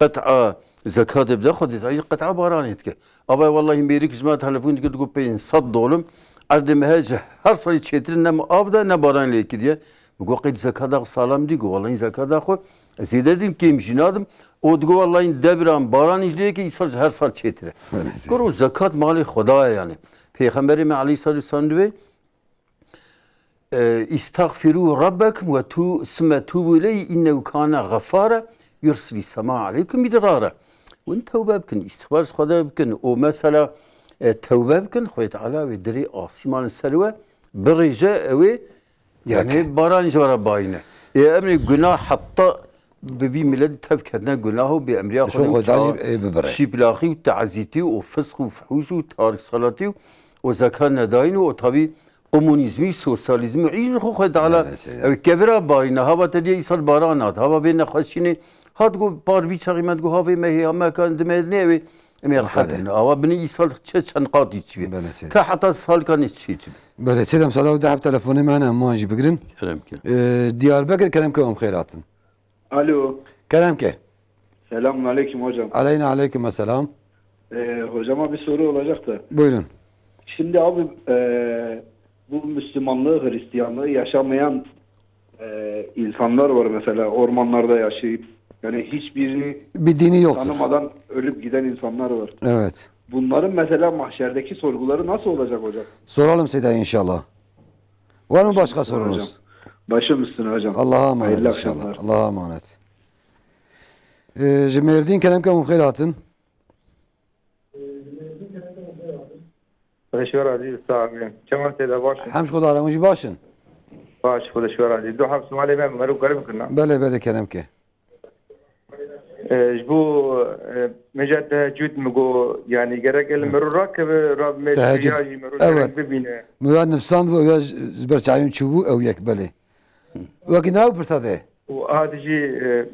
qet'a zekatê bide, Xwedê te qet'a baranê dike. Ava wellahî mêrik ji me telefon dikir, digot, "Pênc sed dolim erdê me heye, ji her salî çêtir ne min av de, ne baran lê kiriye." Min got, "Qey zekata xwe salam dî?" Got, "Wellahî zekata xwe ez zêde dîm, kêm jî nadim." O digot, "Wellahî debiran baranî ji lê yekê îsal ji her sal çêtir e." Belê. Kuro zekat malê Xweda ye yani. Pêxemberê me aleyhissalatu vesselam dibe, e, "Îstexfirû Rabbekum ve tu, summe tûbû ileyh, innehu kâne xefâre, yursilî semâ aleykum midrare." Win tewbe bikin, îstixfar ji Xwedê bikin. O mesela, e, tewbe bikin, Xwedê Teala wê dirê asîman ser we birêje, ew ê Yani Peki. baran ji we re bayîne. Ê em ê gunah heta bi vî milet tev ketine gunah û bêemriya Xwedê û Xwedê jî ça-, ê bibire. şîplaxî û teezîtî û fisq û fuhûş û tariksalatî û, û zekat nedayîn û, û tabî komunîzmî, sosyalîzmî û îjin xwe Xwedê Teala Maalesef ya. ew kevira bayîne. Hava te diye îsal baran hat. Hava vê nexweşînê hat got par vî çaxî me digot havê me hê, ha me kan dime nê wê. Em ê rehet Tabii. bin. Awa binê îsal çi çend qatî çi bî. Belê, seyda. Te heta salkanê çi çi bî. Belê, seyda, em sada û deh telefonê me hene, em wan jî bigirin. Kerem ke. Ee, Diyarbekir, kerem ke, em xêr hatin. Alo. Kerem ke. Selamun aleyküm hocam. Aleyna aleyküm selam. Ee, hocama bir soru olacaktı. Buyurun. Şimdi abi, e, bu Müslümanlığı, Hristiyanlığı yaşamayan e, insanlar var mesela ormanlarda yaşayıp, yani hiçbirini Bir dini yoktur. tanımadan ölüp giden insanlar var. Evet. Bunların mesela mahşerdeki sorguları nasıl olacak hocam? Soralım Seyda inşallah. Var mı başka Hocam. sorunuz? Başım üstüne hocam. Allah'a emanet Hayırlı inşallah. akşamlar. Allah'a emanet. Ee, ji Mêrdîn kerem ke hûn xêr hatin. Xwedê ji we razî be, sax bin. Çawan Seyda, baş in? Hemd ji Xweda re, hûn jî baş in? Baş, Xwedê ji we razî be. Du heb sualê me, mero kerem kirina. Belê, belê, kerem ke. E, ji bo, e, mêja tehecûd min got, yanî gerek e li Hı. mero rakeve, rabime Tehecûd. Şiya jî mero Ew e. Dereng bibîne. Min ya nivsand bû, ew ya ji, ji ber çavê min çûbû, ew yek, belê. Wekî nav pirsa te? Û a dijî,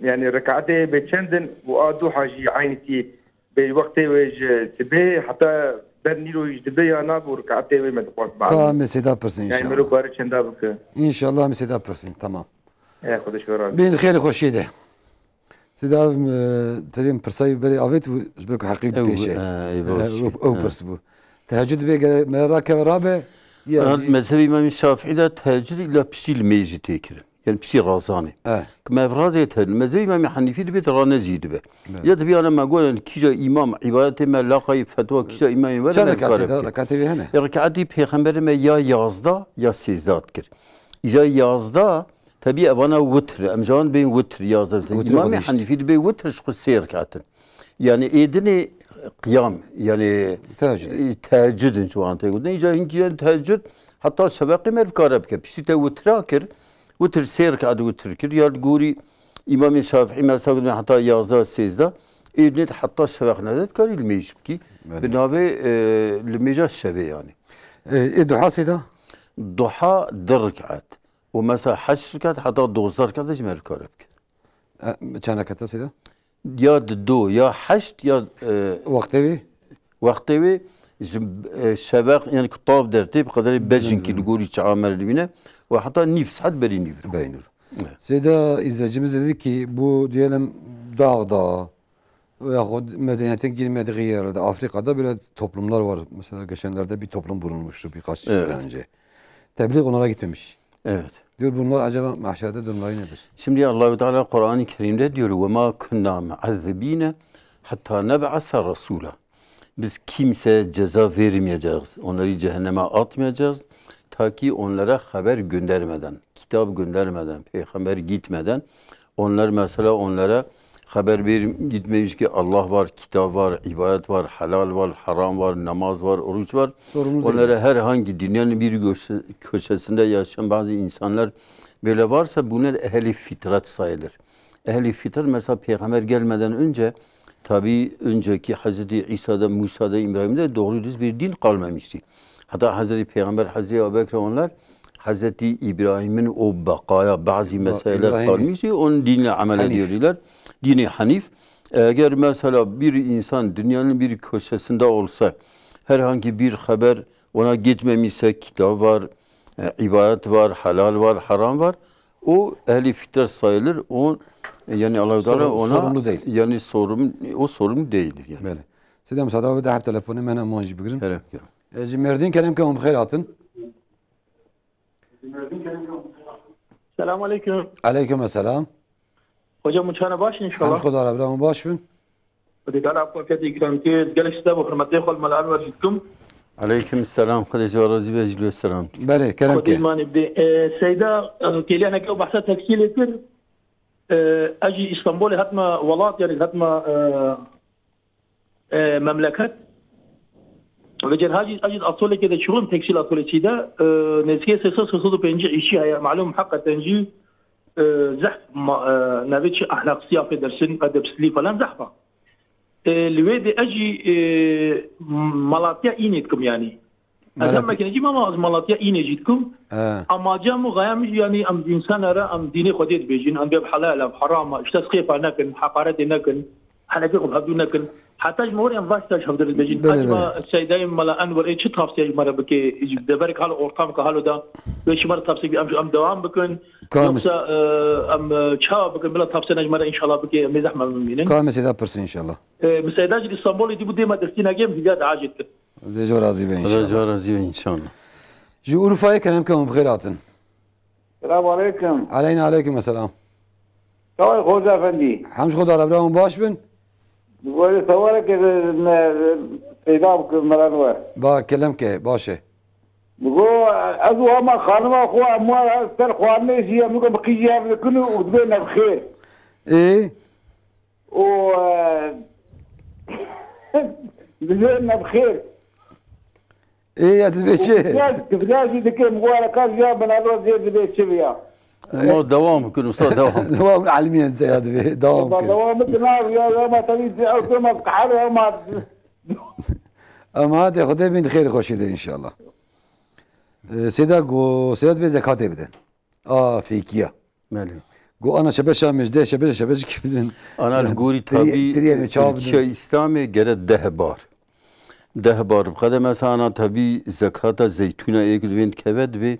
e, yanî rekatê bê çend in û a duha jî eynî tî bê wextê wê ji sibê heta ber nîro jî dibe ya nabe û rekatê wê me dixwest Ka bavê. Em ê Seyda pirsin Yanî inşallah. Mero bari çenda bike. İnşallah em ê Seyda pirsin, tamam. E, Xwedê ji we razî. Bin xêr xweşiyê de. Seyda, e, tedên pirsayî berê avêt û ji ber ku heqî Ew, pêşe. e, ê, baş. E, ew, ew E. pirs bû. Tehecûd bê gere me rakeve rabe, ya Ana jî mezhebê Îmamê Şafîî de tehecûd îla piştî li mêjî tê kirin. Yani piştî razanê. E. Ki me razê te, mezhebê Îmamê Henîfî dibê te rane zî dibe. Evet. Ya dibê ana me got, yani kîja îmam, îbadetê me laqayî fetwa kîja îmamê were Çend me rekatê dikare de, bike. Rekatê wê hene? E, rekatê pêxemberê me ya yazda ya sêzda dikir. Îja yazda, tabii evana witr, em jawan bên witr yazda. Witr Îmamê xwe dişt. Henîfî dibê witr ji xwe sê rekat in. Yani ê dinê qiyam, yani Tehecûd. e, tehecûd in ji wan tê gotin. Îja hinkî yani tehecûd heta şefeqê me dikare bike. Piştî te witra kir, witr sê rekat witr kir. Ya li gorî Îmamê Şafîî mesela gotin heta yazda sêzda. Ê dinê heta şefeq nede dikarî li mêj bikî. Belê. Bi navê, e, li mêja şevê yani. E, ê duha Seyda? Duha du rekat. Û mesela heşt rekat heta dozdeh rekat jî me dikare bike. E, çend rekata Seyda? Ya di do, ya heşt, ya, e, Wextê wê? Wextê wê ji, e, şeveq, yani ku tav dertê bi qederê bejinkî Hı. li gorî çaxa me re dibîne û heta nîv saet berî nîv. Beynur. Evet. Seyda, izleyicimiz dedi ki bu diyelim dağda veyahut medeniyete girmediği yerde, Afrika'da böyle toplumlar var. Mesela geçenlerde bir toplum bulunmuştu birkaç Evet. sene önce. Tebliğ onlara gitmemiş. Evet. Diyor, bunlar acaba mahşerde durumları nedir? Şimdi Allahu Teala Kur'an-ı Kerim'de diyor, "Ve ma kunna muazzibine hatta neb'asa rasula." Biz kimseye ceza vermeyeceğiz. Onları cehenneme atmayacağız. Ta ki onlara haber göndermeden, kitap göndermeden, peygamber gitmeden, onlar mesela onlara haber verip gitmemiş ki Allah var, kitap var, ibadet var, helal var, haram var, namaz var, oruç var. Sorumlu değil. Onlara herhangi dünyanın bir köşe-, köşesinde yaşayan bazı insanlar böyle varsa bunlar ehli fitrat sayılır. Ehli fitrat mesela peygamber gelmeden önce tabi önceki Hazreti İsa'da, Musa'da, İbrahim'de doğru düz bir din kalmamıştı. Hatta Hazreti Peygamber, Hazreti Ebu Bekir onlar Hazreti İbrahim'in o bakaya bazı Ba-, meseleler İbrahim'i. kalmıştı. Onun dinle amel Hanif. ediyorlar. Dini Hanif. Eğer mesela bir insan dünyanın bir köşesinde olsa herhangi bir haber ona gitmemişse kitap var, e, ibadet var, halal var, haram var. O ehli fitret sayılır. O, e, yani Allahu Teala Sorumlu, ona sorumlu değil. yani sorumlu, o sorumlu değildir yani. Belê. Seyda, müsaade ve daha telefonu mena muancî bigirin. Kerem ke. E, ji Mêrdîn kerem ke hûn bi xêr hatin. Selamun aleyküm. Aleyküm selam. Hocam, uçana baş inşallah. Hem Xweda re, bira hûn baş bin. Xwedê Teala afiyet ikram kir. Gelek size bu hürmetê xwe li Mela Enwer jî dikim. Aleyküm selam. Xwedê ji we razî be, ji we selam. Belê, kerem Xwedê ke. imanê bidê. E, Seyda, e, kêliya neke û behsa tekstîlê kir. E, ez jî Îstanbulê hatime welat, yani hatime, e, e, memleket. Ve cerha jî ez jî atolekê de çûbûm, tekstîl atolesî de, e, nêzîkê sê sed, sê sed û pêncî îşçî heye. Malûm heqeten jî, e, zehf ma-, e, navê çi, ahlaqsî, affedersin, edepsizliği falan zehf e. E, li wê de ez jî, e, Malatya Înê dikim yanî. Ez hem Malatya- mekenecî me, ama ez Malatya Înê jî dikim. He. Amaca min, xaya min jî yanî em însan re em dînê Xwedê dibêjin, em dê bi helal e, bi heram e, işte xêfa nekin, heqaretê nekin, henekê xwe bi hevdû nekin. Heta ji me werê em vaş taş hevdû dibêjin. Belê, Acaba belê. Seydayê Mela Enwer ê çi tavsiye ji me re bike, ji deverek halo ortamka halo da, wê ji me re tavsiye bike, em, em devam bikin, Ka em yoksa, e, em, e, çawa bikin, bila tavsiye ji me re inşallah bike, em ê zehme bimînin. Ka em ê Seyda pirsin inşallah. E, min Seyda jî Îstanbulê dî bû dê me destî nagê, em hîviya dua jê dikin. Xwedê ji we razî be Xwedê ji inşallah. we razî be inşallah. Ji Urfayê kerem ke hûn bi xêr hatin. Selamun aleyküm. Aleyna aleyküm selam. Çawa ye Xoca Efendî? Hem ji Xweda re bira hûn baş bin. Were sewareke me peyda bikin Mela Enwer. Ba, kelem ke, baş e. Digo, ez û hema xanima xwe, em wan ser xwarinê jî, em dikin bi qîjî hev dikin û dibê me bi xêr. Ê? û, e, dibê me bi xêr. Ê, ya dibê çi? Kifriya, kifriya jî dike, mubarekan ya min elo zê dibê çi ya. Ma devam bikin, usta, devam. Devam, elmiyên te ya dibê, devam bikin. Devam bikin abi ya, ya ma tabii ew dema kahar ya ma. Ama hadi Xwedê bin xêr xweşî de inşallah. Ee, Seyda go, Seyda dibê zekatê bide. A, fêkiya. Belê. Go ana şebeşa mêjde, şebeşa, şebeşa kî bidin. Ana li gorî tabî tiriyê me çawa bidin? Tirkiya Îslamê gere deh bar. Deh bar. Bi qede mesela ana tabî zekata zeytûna ê ku divên dikeve divê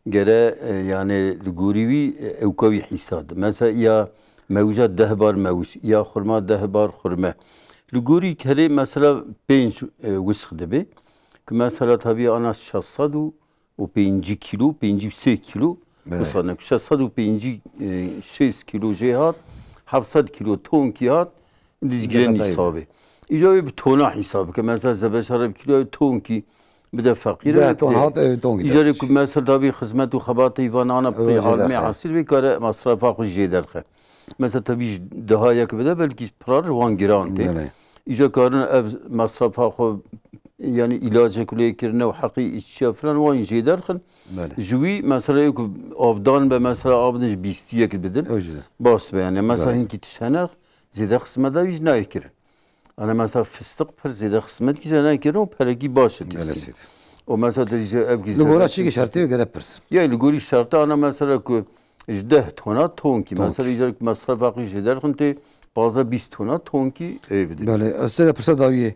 gere, e, yani li gorî wî, e, ewka wî hîsab. Mesela ya mewja deh bar mewj, ya xurma deh bar xurme. Li gorî kerê mesela pênc, e, wisq dibe. Ku mesela tabî ana şeş sed û û pêncî kîlo, pêncî û sê kîlo, Belê. Wisa ne, şeş sed û pêncî, e, şêst kîlo jê hat, heft sed kîlo tonkî hat, diz Zekatayê giren hîsabê. Îca wê bi tona hîsab bike. Mesela zebeşare bi kîloya tonkî bide feqîr. Deh ton hat, e, tonkî Îca derkî. Ku mesela tabî xizmet û xebatê îvan ana pirî almê hasîl bê kare masrafa xwe jê derxe. Mesela tabî ji daha yek bide belkî pirar wan giran tê. Belê. Îca karin ev masrafa xwe, yani îlacek lê kirine û heqî îçiya filan wan jê derxin. Belê. Ji wî mesela ê ku avdan be mesela avdin ji bîstiyek bidin. Ew jî. Baş be yani. Mesela Belê. Hinkî tişt hene zêde xizmeta wî jî nayê kirin. Ana mesela fistiq pir zêde xizmet kî jî nayê kirin û perekî baş e Belê tiştî. Seyda. Û mesela te jî ev Li gora çîkî şertê gere pirs. Ya li gorî şerta ana mesela ku ji deh tona tonkî. Tonkî. Mesela îcar ku mesrefa xwe jê derxin tê pazdeh bîst tona tonkî ê bidin. Belê, ez sê de pirsa dawiyê.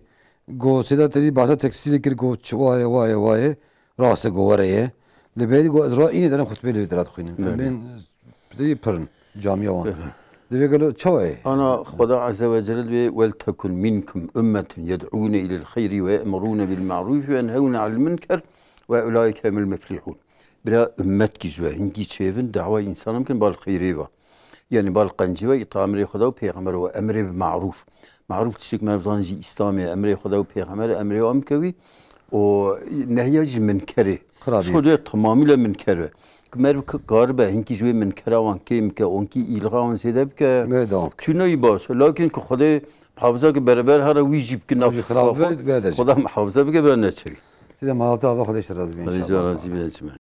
Go sê de tedî bahsa tekstîlê kir, go çi waye, waye, waye. Rast e, go were ye. Li bêrî go ez ra înê derim xutbê lê dira dixwînim. Em Belê. Bên tedî pirin camiya wan. Belê. Divê gelo çawa ye? Ana Xweda Azze ve Celle divê, "Wel tekun minkum ummetun yed'ûne ilel xeyri ve ye'murûne bil ma'rûfi ve yenhewne anil munker ve ulaike humul muflihûn." Bira ummet kî ji we hinkî çêvin dawa însanan bikin bal xeyrê ve. Yani bal qencî ve îta emrê Xweda û pêxember ve emrê bi ma'rûf. Ma'rûf tiştek merv zan jî Îslamê, emrê Xweda û pêxember, emrê wan bikewî û nehya jî minkerê. Xirabî. Xwedê tamamîle minker ve. Ki merv k-, karibe hinkî ji wê minkera wan kêm bike, onkî îlxa wan zêde bike. Wê devam bike. Çûna yî baş. Lakin ki Xwedê muhafaza ki bereber here wî jî bikin Wî jî nafis xirab xwe. Be, be de jî. Xweda muhafaza bike bira neçewî. Seyda malta ava Xwedê ji te razî be Xwedê inşallah. Razî be, cime.